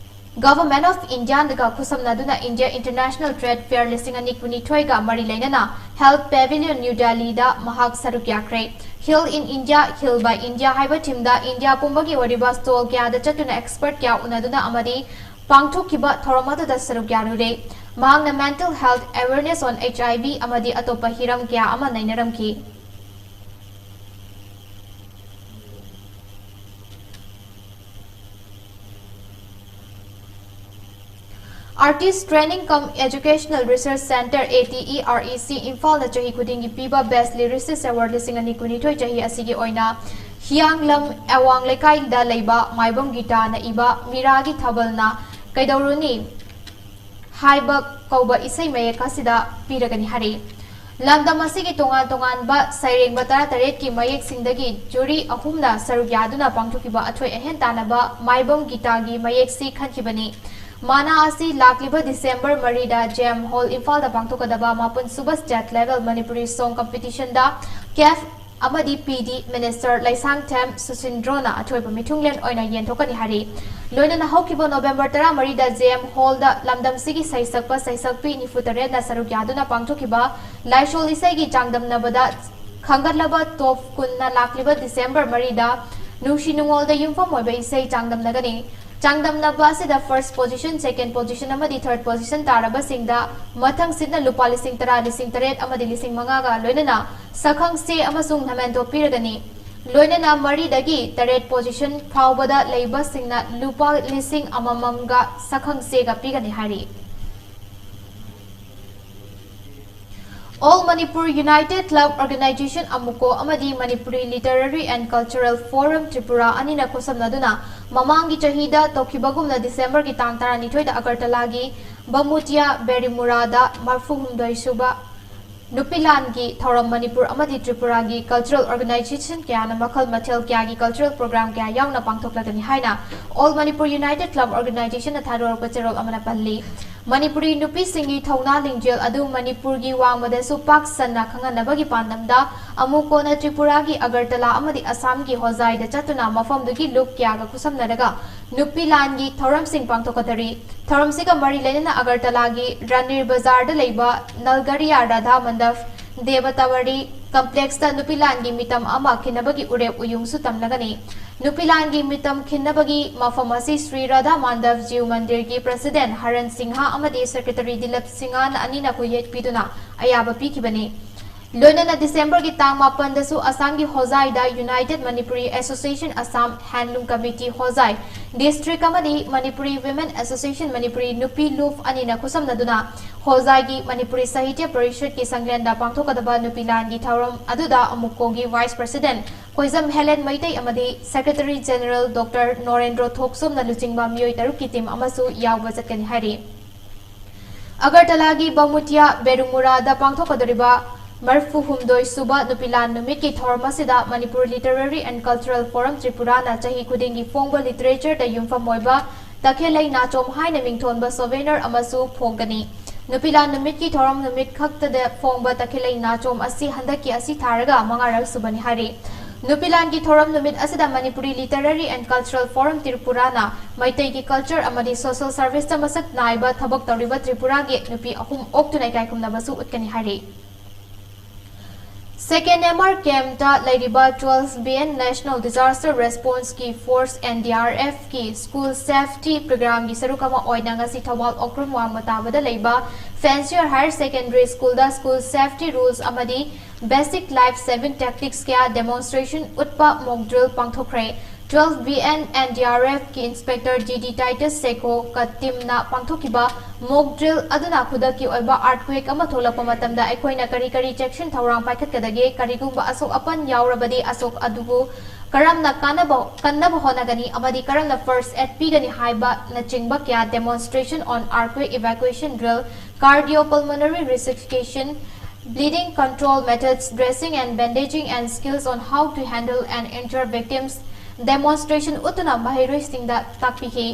Government of India ꯒ ꯈꯨꯠꯁꯝꯅꯗꯨꯅ India International Trade Fair ꯂꯤꯁꯤꯡ ꯑꯅꯤ ꯀꯨꯟꯅꯤꯊꯣꯏꯒ ꯃꯔꯤ ꯂꯩꯅꯅ Health Pavilion, New Delhi ꯗ ꯃꯍꯥꯛ ꯁꯔꯨꯛ ꯌꯥꯈ꯭ꯔꯦ꯫ Heal in India, Heal by India ꯍꯥꯏꯕ theme ꯗ ꯏꯟꯗꯤꯌꯥ ꯄꯨꯝꯕꯒꯤ ꯑꯣꯏꯔꯤꯕ stall ꯀꯌꯥꯗ ꯆꯠꯇꯨꯅ expert ꯀꯌꯥ ꯎꯅꯗꯨꯅ ꯑꯃꯗꯤ ꯄꯥꯡꯊꯣꯛꯈꯤꯕ ꯊꯧꯔꯝ ꯑꯗꯨꯗ ꯁꯔꯨꯛ ꯌꯥꯔꯨꯔꯦ꯫ ꯃꯍꯥꯛꯅ mental health awareness on H I V ꯑꯃꯗꯤ ꯑꯇꯣꯞꯄ ꯍꯤꯔꯝ ꯀꯌꯥ ꯑꯃ ꯅꯩꯅꯔꯝꯈꯤ꯫ Artist Training cum Educational Research Centre, A T E R E C, ꯏꯝꯐꯥꯜꯅ ꯆꯍꯤ ꯈꯨꯗꯤꯡꯒꯤ ꯄꯤꯕ Best Lyricist Award ꯂꯤꯁꯤꯡ ꯑꯅꯤ ꯀꯨꯟꯅꯤꯊꯣꯏ ꯆꯍꯤ ꯑꯁꯤꯒꯤ ꯑꯣꯏꯅ ꯍꯤꯌꯥꯡꯂꯝ ꯑꯋꯥꯡ ꯂꯩꯀꯥꯏꯗ ꯂꯩꯕ ꯃꯥꯏꯕꯝ ꯒꯤꯇꯥꯅ ꯏꯕ ꯃꯤꯔꯥꯒꯤ ꯊꯥꯕꯜꯅ ꯀꯩꯗꯧꯔꯨꯅꯤ ꯍꯥꯏꯕ ꯀꯧꯕ ꯏꯁꯩ ꯃꯌꯦꯛ ꯑꯁꯤꯗ ꯄꯤꯔꯒꯅꯤ ꯍꯥꯏꯔꯛꯏ꯫ ꯂꯝꯗꯝ ꯑꯁꯤꯒꯤ ꯇꯣꯉꯥꯟ ꯇꯣꯉꯥꯟꯕ ꯁꯩꯔꯦꯡꯕ ꯇꯔꯥꯇꯔꯦꯠꯀꯤ ꯃꯌꯦꯛꯁꯤꯡꯗꯒꯤ jury ꯑꯍꯨꯝꯅ ꯁꯔꯨꯛ ꯌꯥꯗꯨꯅ ꯄꯥꯡꯊꯣꯛꯈꯤꯕ ꯑꯊꯣꯏ ꯑꯍꯦꯟ ꯇꯥꯟꯅꯕ ꯃꯥꯏꯕꯝ ꯒꯤꯇꯥꯒꯤ ꯃꯌꯦꯛꯁꯤ ꯈꯟꯈꯤꯕꯅꯤ꯫ ꯃꯥꯅꯥ ꯑꯁꯤ ꯂꯥꯛꯂꯤꯕ December ꯃꯔꯤꯗ J M Hall ꯏꯝꯐꯥꯜꯗ ꯄꯥꯡꯊꯣꯛꯀꯗꯕ ꯃꯥꯄꯟ ꯁꯨꯕ State Level Manipuri Song Competition ꯗ ꯀꯦꯐ ꯑꯃꯗꯤ ꯄꯤ ꯗꯤ ꯃꯤꯅꯤꯁꯇꯔ ꯂꯩꯁꯥꯡꯊꯦꯝ ꯁꯨꯁꯤꯟꯗ꯭ꯔꯣꯅ ꯑꯊꯣꯏꯕ ꯃꯤꯊꯨꯡꯂꯦꯟ ꯑꯣꯏꯅ ꯌꯦꯟꯊꯣꯛꯀꯅꯤ ꯍꯥꯏꯔꯤ꯫ ꯂꯣꯏꯅꯅ ꯍꯧꯈꯤꯕ ꯅꯣꯕꯦꯝꯕꯔ ꯇꯔꯥꯃꯔꯤꯗ ꯖꯦ ꯑꯦꯝ ꯍꯣꯜꯗ ꯂꯝꯗꯝꯁꯤꯒꯤ ꯁꯩꯁꯛꯄ ꯁꯩꯁꯛꯄꯤ ꯅꯤꯐꯨ ꯇꯔꯦꯠꯅ ꯁꯔꯨꯛ ꯌꯥꯗꯨꯅ ꯄꯥꯡꯊꯣꯛꯈꯤꯕ ꯂꯥꯏꯁꯣꯜ ꯏꯁꯩꯒꯤ ꯆꯥꯡꯗꯝꯅꯕꯗ ꯈꯟꯒꯠꯂꯕ ꯇꯣꯞ ꯀꯨꯟꯅ ꯂꯥꯛꯂꯤꯕ ꯗꯤꯁꯦꯝꯕꯔ ꯃꯔꯤꯗ ꯅꯨꯡꯁꯤ ꯅꯨꯡꯉꯣꯜꯗ ꯌꯨꯝꯐꯝ ꯑꯣꯏꯕ ꯏꯁꯩ ꯆꯥꯡꯗꯝꯅꯒꯅꯤ꯫ ꯆꯥꯡꯗꯝꯅꯕ ꯑꯁꯤꯗ first position, second position ꯑꯃꯗꯤ third position ꯇꯥꯔꯕꯁꯤꯡꯗ ꯃꯊꯪꯁꯤꯠꯅ ꯂꯨꯄꯥ ꯂꯤꯁꯤꯡ ꯇꯔꯥ, ꯂꯤꯁꯤꯡ ꯇꯔꯦꯠ ꯑꯃꯗꯤ ꯂꯤꯁꯤꯡ ꯃꯉꯥꯒ ꯂꯣꯏꯅꯅ ꯁꯛꯈꯪꯆꯦ ꯑꯃꯁꯨꯡ ꯃꯦꯃꯦꯟꯇꯣ ꯄꯤꯔꯒꯅꯤ꯫ ꯂꯣꯏꯅꯅ ꯃꯔꯤꯗꯒꯤ ꯇꯔꯦꯠ position ꯐꯥꯎꯕꯗ ꯂꯩꯕꯁꯤꯡꯅ ꯂꯨꯄꯥ ꯂꯤꯁꯤꯡ ꯑꯃꯃꯝꯒ ꯁꯛꯈꯪꯆꯦꯒ ꯄꯤꯒꯅꯤ ꯍꯥꯏꯔꯤ꯫ All Manipur United Club Organization, ꯑꯃꯨꯀꯣ, ꯑꯃꯗꯤ Manipuri Literary and Cultural Forum Tripura ꯑꯅꯤꯅ ꯈꯨꯠꯁꯝꯅꯗꯨꯅ ꯃꯃꯥꯡꯒꯤ ꯆꯍꯤꯗ ꯇꯧꯈꯤꯕꯒꯨꯝꯅ ꯗꯤꯁꯦꯝꯕꯔꯒꯤ ꯇꯥꯡ ꯇꯔꯥꯅꯤꯊꯣꯏꯗ ꯑꯒꯔꯇꯂꯥꯒꯤ ꯕꯃꯨꯇꯤꯌꯥ ꯕꯦꯔꯤꯃꯨꯔꯥꯗ ꯃꯔꯐꯨꯍꯨꯝꯗꯣꯏ ꯁꯨꯕ ꯅꯨꯄꯤꯂꯥꯟꯒꯤ ꯊꯧꯔꯝ ꯃꯅꯤꯄꯨꯔ ꯑꯃꯗꯤ ꯇ꯭ꯔꯤꯄꯨꯔꯥꯒꯤ cultural organization ꯀꯌꯥꯅ ꯃꯈꯜ ꯃꯊꯦꯜ ꯀꯌꯥꯒꯤ cultural program ꯀꯌꯥ ꯌꯥꯎꯅ ꯄꯥꯡꯊꯣꯛꯂꯒꯅꯤ ꯍꯥꯏꯅ All Manipur United Club Organization ꯅ ꯊꯥꯗꯣꯔꯛꯄ ꯆꯦꯔꯣꯜ ꯑꯃꯅ ꯄꯜꯂꯤ꯫ ꯃꯅꯤꯄꯨꯔꯤ ꯅꯨꯄꯤꯁꯤꯡꯒꯤ ꯊꯧꯅꯥ ꯂꯤꯡꯖꯦꯜ ꯑꯗꯨ ꯃꯅꯤꯄꯨꯔꯒꯤ ꯋꯥꯡꯃꯗꯁꯨ ꯄꯥꯛ ꯁꯟꯅ ꯈꯪꯍꯟꯅꯕꯒꯤ ꯄꯥꯟꯗꯝꯗ ꯑꯃꯨꯀꯣꯅ ꯇ꯭ꯔꯤꯄꯨꯔꯥꯒꯤ ꯑꯒꯔꯇꯂꯥ ꯑꯃꯗꯤ ꯑꯁꯥꯝꯒꯤ ꯍꯣꯖꯥꯏꯗ ꯆꯠꯇꯨꯅ ꯃꯐꯝꯗꯨꯒꯤ ꯂꯨꯞ ꯀꯌꯥꯒ ꯈꯨꯠꯁꯝꯅꯔꯒ ꯅꯨꯄꯤ ꯂꯥꯟꯒꯤ ꯊꯧꯔꯝꯁꯤꯡ ꯄꯥꯡꯊꯣꯛꯀꯗꯧꯔꯤ꯫ ꯊꯧꯔꯝꯁꯤꯒ ꯃꯔꯤ ꯂꯩꯅꯅ ꯑꯒꯔꯇꯂꯥꯒꯤ ꯔꯥꯅꯤꯔ ꯕꯖꯥꯔꯗ ꯂꯩꯕ ꯅꯜꯒꯔꯤꯌꯥ ꯔꯥꯙꯥ ꯃꯟꯗꯞ ꯗꯦꯕꯇꯥꯋꯥꯔꯤ complexꯇ ꯅꯨꯄꯤ ꯂꯥꯟꯒꯤ ꯃꯤꯇꯝ ꯑꯃ ꯈꯤꯟꯅꯕꯒꯤ ꯎꯔꯦꯞ ꯎꯌꯨꯡꯁꯨ ꯇꯝꯂꯒꯅꯤ꯫ ꯅꯨꯄꯤ ꯂꯥꯟꯒꯤ ꯃꯤꯇꯝ ꯈꯤꯟꯅꯕꯒꯤ ꯃꯐꯝ ꯑꯁꯤ ꯁ꯭ꯔꯤ ꯔꯥꯙꯥ ꯃꯥꯟꯗꯞ ꯖꯤꯎ ꯃꯟꯗꯤꯔꯒꯤ president ꯍꯔꯟ ꯁꯤꯡꯍ ꯑꯃꯗꯤ secretary ꯗꯤꯂꯞ ꯁꯤꯡꯍꯅ ꯑꯅꯤꯅ ꯈꯨꯌꯦꯛ ꯄꯤꯗꯨꯅ ꯑꯌꯥꯕ ꯄꯤꯈꯤꯕꯅꯤ꯫ ꯂꯣꯏꯅꯅ ꯗꯤꯁꯦꯝꯕꯔꯒꯤ ꯇꯥꯡ ꯃꯥꯄꯟꯗꯁꯨ ꯑꯁꯥꯝꯒꯤ ꯍꯣꯖꯥꯏꯗ United Manipuri Association Assam Handloom Committee ꯍꯣꯖꯥꯏ district ꯑꯃꯗꯤ Manipuri Women Association Manipuri ꯅꯨꯄꯤ ꯂꯨꯞ ꯑꯅꯤꯅ ꯈꯨꯠꯁꯝꯅꯗꯨꯅ ꯍꯣꯖꯥꯏꯒꯤ ꯃꯅꯤꯄꯨꯔꯤ ꯁꯥꯍꯤꯇ꯭ꯌ ꯄꯔꯤꯁꯠꯀꯤ ꯁꯪꯂꯦꯟꯗ ꯄꯥꯡꯊꯣꯛꯀꯗꯕ ꯅꯨꯄꯤ ꯂꯥꯟꯒꯤ ꯊꯧꯔꯝ ꯑꯗꯨꯗ ꯑꯃꯨꯀꯣꯒꯤ vice president ꯀꯣꯏꯖꯝ ꯍꯦꯂꯦꯟ ꯃꯩꯇꯩ ꯑꯃꯗꯤ secretary general doctor ꯅꯣꯔꯦꯟꯗ꯭ꯔꯣ ꯊꯣꯛꯆꯣꯝꯅ ꯂꯨꯆꯤꯡꯕ ꯃꯤꯑꯣꯏ ꯇꯔꯨꯛꯀꯤ team ꯑꯃꯁꯨ ꯌꯥꯎꯕ ꯆꯠꯀꯅꯤ ꯍꯥꯏꯔꯤ꯫ ꯑꯒꯔꯇꯂꯥꯒꯤ ꯕꯃꯨꯇꯤꯌꯥ ꯕꯦꯔꯨꯃꯨꯔꯥꯗ ꯄꯥꯡꯊꯣꯛꯀꯗꯧꯔꯤꯕ ꯃꯔꯐꯨ ꯍꯨꯝꯗꯣꯏ ꯁꯨꯕ ꯅꯨꯄꯤ ꯂꯥꯟ ꯅꯨꯃꯤꯠꯀꯤ ꯊꯧꯔꯝ ꯑꯁꯤꯗ Manipur Literary and Cultural Forum ꯇ꯭ꯔꯤꯄꯨꯔꯥꯅ ꯆꯍꯤ ꯈꯨꯗꯤꯡꯒꯤ ꯐꯣꯡꯕ literature ꯗ ꯌꯨꯝꯐꯝ ꯑꯣꯏꯕ ꯇꯈꯦꯜꯂꯩ ꯅꯥꯆꯣꯝ ꯍꯥꯏꯅ ꯃꯤꯡꯊꯣꯟꯕ souvenir ꯑꯃꯁꯨ ꯐꯣꯡꯒꯅꯤ꯫ ꯅꯨꯄꯤꯂꯥꯟ ꯅꯨꯃꯤꯠꯀꯤ ꯊꯧꯔꯝ ꯅꯨꯃꯤꯠ ꯈꯛꯇꯗ ꯐꯣꯡꯕ ꯇꯈꯦꯜꯂꯩ ꯅꯥꯆꯣꯝ ꯑꯁꯤ ꯍꯟꯗꯛꯀꯤ ꯑꯁꯤ ꯊꯥꯔꯒ ꯃꯉꯥꯔꯛ ꯁꯨꯕꯅꯤ ꯍꯥꯏꯔꯤ꯫ ꯅꯨꯄꯤꯂꯥꯟꯒꯤ ꯊꯧꯔꯝ ꯅꯨꯃꯤꯠ ꯑꯁꯤꯗ Manipuri Literary and Cultural Forum Tripurana ꯃꯩꯇꯩꯒꯤ culture ꯑꯃꯗꯤ social serviceꯇ ꯃꯁꯛ ꯅꯥꯏꯕ ꯊꯕꯛ ꯇꯧꯔꯤꯕ ꯇ꯭ꯔꯤꯄꯨꯔꯥꯒꯤ ꯅꯨꯄꯤ ꯑꯍꯨꯝ ꯑꯣꯛꯇꯨꯅ ꯏꯀꯥꯏ ꯈꯨꯝꯅꯕꯁꯨ ꯎꯠꯀꯅꯤ ꯍꯥꯏꯔꯤ꯫ Second M R campꯇ ꯂꯩꯔꯤꯕ twelve B N National Disaster Responseꯀꯤ Force NDRFꯀꯤ School Safety Programꯒꯤ ꯁꯔꯨꯛ ꯑꯃ ꯑꯣꯏꯅ ꯉꯁꯤ ꯊꯧꯕꯥꯜ ꯑꯣꯀ꯭ꯔꯝ ꯋꯥꯡꯃ ꯇꯥꯕꯗ ꯂꯩꯕ Fancier Higher Secondary Schoolꯗ School Safety Rules ꯑꯃꯗꯤ Basic Life Saving Tactics ꯀꯌꯥ demonstration ꯎꯠꯄ mock drill ꯄꯥꯡꯊꯣꯛꯈ꯭ꯔꯦ꯫ Twelve B N NDRFꯀꯤ Inspector G D Titus Seco ꯀ teamꯅ ꯄꯥꯡꯊꯣꯛꯈꯤꯕ mock drill ꯑꯗꯨꯅ ꯈꯨꯗꯛꯀꯤ ꯑꯣꯏꯕ earthquake ꯑꯃ ꯊꯣꯛꯂꯛꯄ ꯃꯇꯝꯗ ꯑꯩꯈꯣꯏꯅ ꯀꯔꯤ ꯀꯔꯤ ꯆꯦꯛꯁꯤꯟ ꯊꯧꯔꯥꯡ ꯄꯥꯏꯈꯠꯀꯗꯒꯦ, ꯀꯔꯤꯒꯨꯝꯕ ꯑꯁꯣꯛ ꯑꯄꯟ ꯌꯥꯎꯔꯕꯗꯤ ꯑꯁꯣꯛ ꯑꯗꯨꯕꯨ ꯀꯔꯝꯅ ꯀꯥꯟꯅꯕ, ꯀꯟꯅꯕ ꯍꯣꯠꯅꯒꯅꯤ ꯑꯃꯗꯤ ꯀꯔꯝꯅ first aid ꯄꯤꯒꯅꯤ ꯍꯥꯏꯕꯅꯆꯤꯡꯕ ꯀꯌꯥ demonstration on earthquake evacuation drill, cardiopulmonary resuscitation, bleeding control methods, dressing and bandaging and skills on how to handle and injure victims demonstration ꯎꯠꯇꯨꯅ ꯃꯍꯩꯔꯣꯏꯁꯤꯡꯗ ꯇꯥꯛꯄꯤꯈꯤ꯫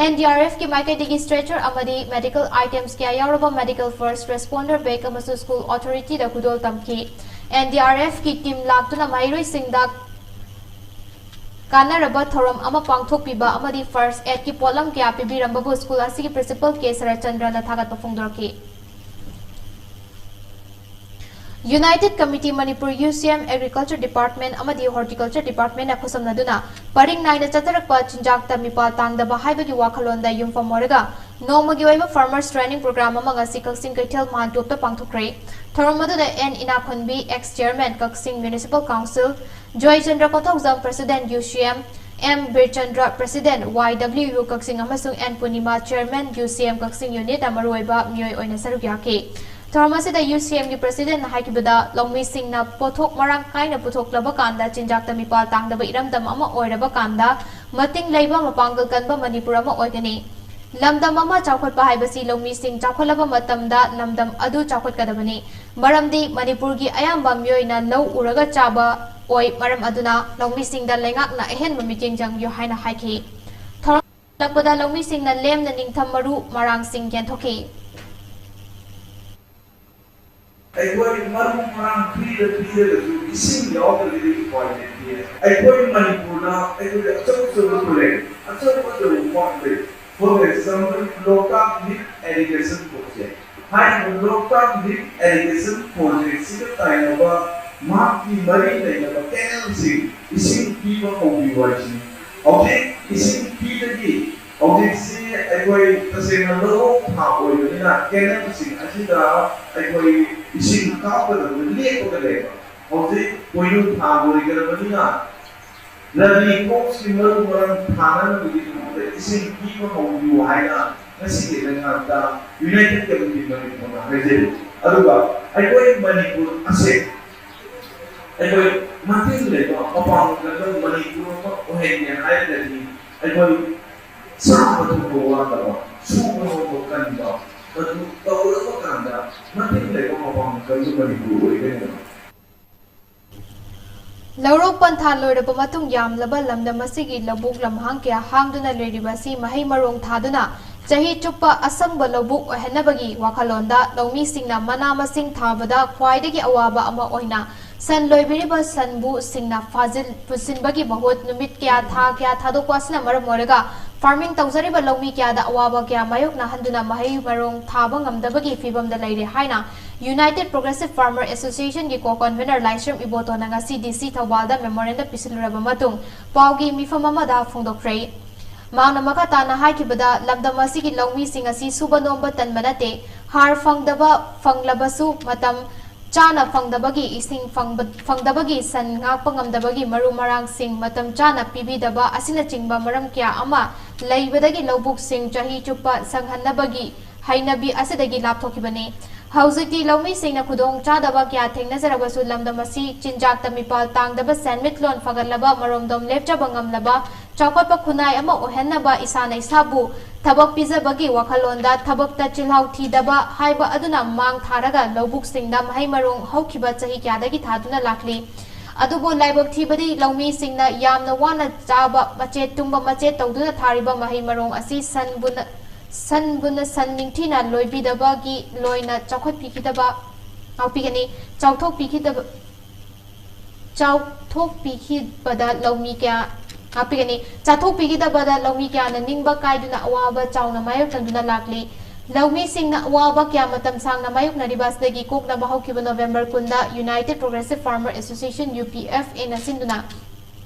NDRFꯀꯤ ꯃꯥꯏꯀꯩꯗꯒꯤ stretcher ꯑꯃꯗꯤ medical items ꯀꯌꯥ ꯌꯥꯎꯔꯕ medical first responder bag ꯑꯃꯁꯨ school authorityꯗ ꯈꯨꯗꯣꯜ ꯇꯝꯈꯤ꯫ NDRFꯀꯤ team ꯂꯥꯛꯇꯨꯅ ꯃꯍꯩꯔꯣꯏꯁꯤꯡꯗ ꯀꯥꯟꯅꯔꯕ ꯊꯧꯔꯝ ꯑꯃ ꯄꯥꯡꯊꯣꯛꯄꯤꯕ ꯑꯃꯗꯤ first aidꯀꯤ ꯄꯣꯠꯂꯝ ꯀꯌꯥ ꯄꯤꯕꯤꯔꯝꯕꯕꯨ school ꯑꯁꯤꯒꯤ principal K ꯁꯔꯠꯆꯟꯗ꯭ꯔꯅ ꯊꯥꯒꯠꯄ ꯐꯣꯡꯗꯣꯔꯛꯈꯤ꯫ United Committee Manipur UCM Agriculture Department ꯑꯃꯗꯤ Horticulture Departmentꯅ ꯈꯨꯠꯁꯝꯅꯗꯨꯅ ꯄꯔꯤꯡ ꯅꯥꯏꯅ ꯆꯠꯊꯔꯛꯄ ꯆꯤꯟꯖꯥꯛꯇ ꯃꯤꯄꯥꯜ ꯇꯥꯡꯗꯕ ꯍꯥꯏꯕꯒꯤ ꯋꯥꯈꯜꯂꯣꯟꯗ ꯌꯨꯝꯐꯝ ꯑꯣꯏꯔꯒ ꯅꯣꯡꯃꯒꯤ ꯑꯣꯏꯕ farmers training program ꯑꯃ ꯉꯁꯤ ꯀꯛꯆꯤꯡ ꯀꯩꯊꯦꯜ ꯃꯥꯟꯇꯣꯞꯇ ꯄꯥꯡꯊꯣꯛꯈ꯭ꯔꯦ꯫ ꯊꯧꯔꯝ ꯑꯗꯨꯗ N ꯏꯅꯥꯈꯨꯟꯕꯤ, ex chairman, ꯀꯛꯆꯤꯡ Municipal Council, Joychandra Konthoujam, president UCM, M ꯕꯤꯔꯆꯟꯗ꯭ꯔ, president YWU ꯀꯛꯆꯤꯡ, ꯑꯃꯁꯨꯡ N ꯄꯨꯔꯅꯤꯃꯥ, chairman UCM ꯀꯛꯆꯤꯡ unitꯅ ꯃꯔꯨꯑꯣꯏꯕ ꯃꯤꯑꯣꯏ ꯑꯣꯏꯅ ꯁꯔꯨꯛ ꯌꯥꯈꯤ꯫ ꯊꯧꯔꯝ ꯑꯁꯤꯗ UCMꯒꯤ presidentꯅ ꯍꯥꯏꯈꯤꯕꯗ, ꯂꯧꯃꯤꯁꯤꯡꯅ ꯄꯣꯠꯊꯣꯛ ꯃꯔꯥꯡ ꯀꯥꯏꯅ ꯄꯨꯊꯣꯛꯂꯕ ꯀꯥꯟꯗ ꯆꯤꯟꯖꯥꯛꯇ ꯃꯤꯄꯥꯜ ꯇꯥꯡꯗꯕ ꯏꯔꯝꯗꯝ ꯑꯃ ꯑꯣꯏꯔꯕ ꯀꯥꯟꯗ ꯃꯇꯤꯡ ꯂꯩꯕ, ꯃꯄꯥꯡꯒꯜ ꯀꯟꯕ ꯃꯅꯤꯄꯨꯔ ꯑꯃ ꯑꯣꯏꯒꯅꯤ꯫ ꯂꯝꯗꯝ ꯑꯃ ꯆꯥꯎꯈꯠꯄ ꯍꯥꯏꯕꯁꯤ ꯂꯧꯃꯤꯁꯤꯡ ꯆꯥꯎꯈꯠꯂꯕ ꯃꯇꯝꯗ ꯂꯝꯗꯝ ꯑꯗꯨ ꯆꯥꯎꯈꯠꯀꯗꯕꯅꯤ꯫ ꯃꯔꯝꯗꯤ ꯃꯅꯤꯄꯨꯔꯒꯤ ꯑꯌꯥꯝꯕ ꯃꯤꯑꯣꯏꯅ ꯂꯧ ꯎꯔꯒ ꯆꯥꯕ ꯑꯣꯏ꯫ ꯃꯔꯝ ꯑꯗꯨꯅ ꯂꯧꯃꯤꯁꯤꯡꯗ ꯂꯩꯉꯥꯛꯅ ꯑꯍꯦꯟꯕ ꯃꯤꯠꯌꯦꯡ ꯆꯪꯕꯤꯌꯨ ꯍꯥꯏꯅ ꯍꯥꯏꯈꯤ꯫ ꯊꯧꯔꯝ ꯂꯣꯏꯁꯤꯜꯂꯛꯄꯗ ꯂꯧꯃꯤꯁꯤꯡꯅ ꯂꯦꯝꯅ ꯅꯤꯡꯊꯝ ꯃꯔꯨ ꯃꯔꯥꯡꯁꯤꯡ ꯌꯦꯟꯊꯣꯛꯈꯤ꯫ ꯑꯩꯈꯣꯏ ꯃꯔꯨ ꯃꯔꯥꯡ ꯐ꯭ꯔꯤꯗ ꯄꯤꯔꯒꯁꯨ ꯏꯁꯤꯡ ꯌꯥꯎꯗ꯭ꯔꯒꯗꯤ ꯎꯄꯥꯏ ꯂꯩꯇꯦ꯫ ꯑꯩꯈꯣꯏ ꯃꯅꯤꯄꯨꯔꯗ ꯑꯩꯈꯣꯏꯒꯤ ꯑꯆꯧ ꯑꯆꯧꯕ ꯄ꯭ꯔꯣꯖꯦꯛ, ꯑꯆꯧ ꯑꯆꯧꯕ project, for example, Loktak lift irrigation project. ꯍꯥꯏꯔꯤꯕ ꯂꯣꯛꯇꯥꯛ ꯂꯤꯐ ꯏꯔꯤꯒꯦꯁꯟ ꯄ꯭ꯔꯣꯖꯦꯛꯁꯤꯒ ꯇꯥꯏꯅꯕ ꯃꯍꯥꯛꯀꯤ ꯃꯔꯤ ꯂꯩꯅꯕ ꯀꯦꯅꯦꯜꯁꯤꯡ, ꯏꯁꯤꯡ ꯄꯤꯕ ꯍꯧꯕꯤꯌꯨ ꯍꯥꯏꯁꯤꯅꯤ꯫ ꯍꯧꯖꯤꯛ ꯏꯁꯤꯡ ꯄꯤꯕꯒꯤ ꯍꯧꯖꯤꯛꯁꯤ ꯑꯩꯈꯣꯏ ꯇꯁꯦꯡꯅ ꯂꯧꯔꯣꯛ ꯊꯥ ꯑꯣꯏꯕꯅꯤꯅ ꯀꯦꯅꯦꯜꯁꯤꯡ ꯑꯁꯤꯗ ꯑꯩꯈꯣꯏ ꯏꯁꯤꯡ ꯀꯥꯞꯀꯗꯕꯗꯨ ꯂꯦꯞꯄꯒ ꯂꯩꯕ꯫ ꯍꯧꯖꯤꯛ ꯄꯣꯏꯅꯨ ꯊꯥ ꯂꯣꯏꯈ꯭ꯔꯕꯅꯤꯅ ꯔꯕꯤ ꯀ꯭ꯔꯣꯞꯁꯀꯤ ꯃꯔꯨ ꯃꯔꯥꯡ ꯊꯥꯅꯅꯕꯒꯤꯗꯃꯛꯇ ꯏꯁꯤꯡ ꯄꯤꯕ ꯍꯧꯕꯤꯌꯨ ꯍꯥꯏꯅ ꯉꯁꯤꯒꯤ ꯂꯩꯉꯥꯛꯇ ꯌꯨꯅꯥꯏꯇꯦꯠ ꯀꯃꯤꯇꯤ ꯃꯅꯤꯄꯨꯔꯅ ꯍꯥꯏꯖꯔꯤ꯫ ꯑꯗꯨꯒ ꯑꯩꯈꯣꯏ ꯃꯅꯤꯄꯨꯔ ꯑꯁꯦ ꯑꯩꯈꯣꯏ ꯃꯇꯤꯡ ꯂꯩꯕ ꯃꯄꯥꯡꯒꯜ ꯀꯟꯕ ꯃꯅꯤꯄꯨꯔ ꯑꯃ ꯑꯣꯏꯍꯟꯒꯦ ꯍꯥꯏꯔꯒꯗꯤ ꯑꯩꯈꯣꯏ ꯆꯥꯕ ꯊꯛꯄ ꯋꯥꯠꯇꯕ, ꯁꯨꯕ ꯅꯣꯝꯕ ꯀꯟꯕ, ꯃꯗꯨ ꯇꯧꯔꯕ ꯀꯥꯟꯗ ꯃꯇꯤꯡ ꯂꯩꯕ ꯃꯄꯥꯡꯒꯜ ꯀꯟꯕ ꯃꯅꯤꯄꯨꯔ ꯑꯣꯏꯒꯅꯤ꯫ ꯂꯧꯔꯣꯛ ꯄꯟꯊꯥ ꯂꯣꯏꯔꯕ ꯃꯇꯨꯡ ꯌꯥꯝꯂꯕ ꯂꯝꯗꯝ ꯑꯁꯤꯒꯤ ꯂꯧꯕꯨꯛ ꯂꯝꯍꯥꯡ ꯀꯌꯥ ꯍꯥꯡꯗꯨꯅ ꯂꯩꯔꯤꯕ ꯑꯁꯤ ꯃꯍꯩ ꯃꯔꯣꯡ ꯊꯥꯗꯨꯅ ꯆꯍꯤ ꯆꯨꯞꯄ ꯑꯁꯪꯕ ꯂꯧꯕꯨꯛ ꯑꯣꯏꯍꯟꯅꯕꯒꯤ ꯋꯥꯈꯜꯂꯣꯟꯗ ꯂꯧꯃꯤꯁꯤꯡꯅ ꯃꯅꯥ ꯃꯁꯤꯡ ꯊꯥꯕꯗ ꯈ꯭ꯋꯥꯏꯗꯒꯤ ꯑꯋꯥꯕ ꯑꯃ ꯑꯣꯏꯅ ꯁꯟ ꯂꯣꯏꯕꯤꯔꯤꯕ ꯁꯟꯕꯨꯁꯤꯡꯅ ꯐꯥꯖꯤꯜ ꯄꯨꯁꯤꯟꯕꯒꯤ ꯃꯍꯨꯠ ꯅꯨꯃꯤꯠ ꯀꯌꯥ, ꯊꯥ ꯀꯌꯥ ꯊꯥꯗꯣꯛꯄ ꯑꯁꯤꯅ ꯃꯔꯝ ꯑꯣꯏꯔꯒ farming ꯇꯧꯖꯔꯤꯕ ꯂꯧꯃꯤ ꯀꯌꯥꯗ ꯑꯋꯥꯕ ꯀꯌꯥ ꯃꯥꯌꯣꯛꯅꯍꯟꯗꯨꯅ ꯃꯍꯩ ꯃꯔꯣꯡ ꯊꯥꯕ ꯉꯝꯗꯕꯒꯤ ꯐꯤꯕꯝꯗ ꯂꯩꯔꯦ ꯍꯥꯏꯅ United Progressive Farmer Association ꯒꯤ co-convener ꯂꯥꯏꯁ꯭ꯔꯝ ꯏꯕꯣꯇꯣꯟꯅ ꯉꯁꯤ D C ꯊꯧꯕꯥꯜꯗ memorandum ꯄꯤꯁꯤꯜꯂꯨꯔꯕ ꯃꯇꯨꯡ ꯄꯥꯎꯒꯤ ꯃꯤꯐꯝ ꯑꯃꯗ ꯐꯣꯡꯗꯣꯛꯈ꯭ꯔꯦ꯫ ꯃꯍꯥꯛꯅ ꯃꯈꯥ ꯇꯥꯅ ꯍꯥꯏꯈꯤꯕꯗ, ꯂꯝꯗꯝ ꯑꯁꯤꯒꯤ ꯂꯧꯃꯤꯁꯤꯡ ꯑꯁꯤ ꯁꯨꯕ ꯅꯣꯝꯕ ꯇꯟꯕ ꯅꯠꯇꯦ, ꯍꯥꯔ ꯐꯪꯗꯕ, ꯐꯪꯂꯕꯁꯨ ꯃꯇꯝ ꯆꯥꯅ ꯐꯪꯗꯕꯒꯤ, ꯏꯁꯤꯡ ꯐꯪꯕ-, ꯐꯪꯗꯕꯒꯤ, ꯁꯟ ꯉꯥꯛꯄ ꯉꯝꯗꯕꯒꯤ, ꯃꯔꯨ ꯃꯔꯥꯡꯁꯤꯡ ꯃꯇꯝ ꯆꯥꯅ ꯄꯤꯕꯤꯗꯕ ꯑꯁꯤꯅꯆꯤꯡꯕ ꯃꯔꯝ ꯀꯌꯥ ꯑꯃ ꯂꯩꯕꯗꯒꯤ ꯂꯧꯕꯨꯛꯁꯤꯡ ꯆꯍꯤ ꯆꯨꯞꯄ ꯁꯪꯍꯟꯅꯕꯒꯤ ꯍꯩꯅꯕꯤ ꯑꯁꯤꯗꯒꯤ ꯂꯥꯞꯊꯣꯛꯈꯤꯕꯅꯤ꯫ ꯍꯧꯖꯤꯛꯇꯤ ꯂꯧꯃꯤꯁꯤꯡꯅ ꯈꯨꯗꯣꯡ ꯆꯥꯗꯕ ꯀꯌꯥ ꯊꯦꯡꯅꯖꯔꯕꯁꯨ ꯂꯝꯗꯝ ꯑꯁꯤ ꯆꯤꯟꯖꯥꯛꯇ ꯃꯤꯄꯥꯜ ꯇꯥꯡꯗꯕ ꯁꯦꯟꯃꯤꯠꯂꯣꯟ ꯐꯒꯠꯂꯕ ꯃꯔꯣꯝꯗꯣꯝ ꯂꯦꯞꯆꯕ ꯉꯝꯂꯕ ꯆꯥꯎꯈꯠꯄ ꯈꯨꯟꯅꯥꯏ ꯑꯃ ꯑꯣꯏꯍꯟꯅꯕ ꯏꯁꯥꯅ ꯏꯁꯥꯕꯨ ꯊꯕꯛ ꯄꯤꯖꯕꯒꯤ ꯋꯥꯈꯜꯂꯣꯟꯗ ꯊꯕꯛꯇ ꯆꯤꯜꯍꯥꯎ ꯊꯤꯗꯕ ꯍꯥꯏꯕ ꯑꯗꯨꯅ ꯃꯥꯡ ꯊꯥꯔꯒ ꯂꯧꯕꯨꯛꯁꯤꯡꯗ ꯃꯍꯩ ꯃꯔꯣꯡ ꯍꯧꯈꯤꯕ ꯆꯍꯤ ꯀꯌꯥꯗꯒꯤ ꯊꯥꯗꯨꯅ ꯂꯥꯛꯂꯤ꯫ ꯑꯗꯨꯕꯨ ꯂꯥꯏꯕꯛ ꯊꯤꯕꯗꯤ ꯂꯧꯃꯤꯁꯤꯡꯅ ꯌꯥꯝꯅ ꯋꯥꯅ ꯆꯥꯕ ꯃꯆꯦꯠ ꯇꯨꯝꯕ ꯃꯆꯦꯠ ꯇꯧꯗꯨꯅ ꯊꯥꯔꯤꯕ ꯃꯍꯩ ꯃꯔꯣꯡ ꯑꯁꯤ ꯁꯟꯕꯨꯅ, ꯁꯟꯕꯨꯅ ꯁꯟ ꯅꯤꯡꯊꯤꯅ ꯂꯣꯏꯕꯤꯗꯕꯒꯤ ꯂꯣꯏꯅ ꯆꯥꯎꯈꯠꯄꯤꯈꯤꯗꯕ ꯉꯥꯛꯄꯤꯒꯅꯤ꯫ ꯆꯥꯎꯊꯣꯛꯄꯤꯈꯤꯗꯕ ꯆꯥꯎꯊꯣꯛꯄꯤꯈꯤꯕꯗ ꯂꯧꯃꯤ ꯀꯌꯥ ꯉꯥꯛꯄꯤꯒꯅꯤ꯫ ꯆꯥꯊꯣꯛꯄꯤꯈꯤꯗꯕꯗ ꯂꯧꯃꯤ ꯀꯌꯥꯅ ꯅꯤꯡꯕ ꯀꯥꯏꯗꯨꯅ ꯑꯋꯥꯕ ꯆꯥꯎꯅ ꯃꯥꯌꯣꯛꯅꯗꯨꯅ ꯂꯥꯛꯂꯤ꯫ ꯂꯧꯃꯤꯁꯤꯡꯅ ꯑꯋꯥꯕ ꯀꯌꯥ ꯃꯇꯝ ꯁꯥꯡꯅ ꯃꯥꯌꯣꯛꯅꯔꯤꯕ ꯑꯁꯤꯗꯒꯤ ꯀꯣꯛꯅꯕ ꯍꯧꯈꯤꯕ ꯅꯣꯕꯦꯝꯕꯔ ꯀꯨꯟꯗ United Progressive Farmer Association, UPFAꯅ ꯁꯤꯟꯗꯨꯅ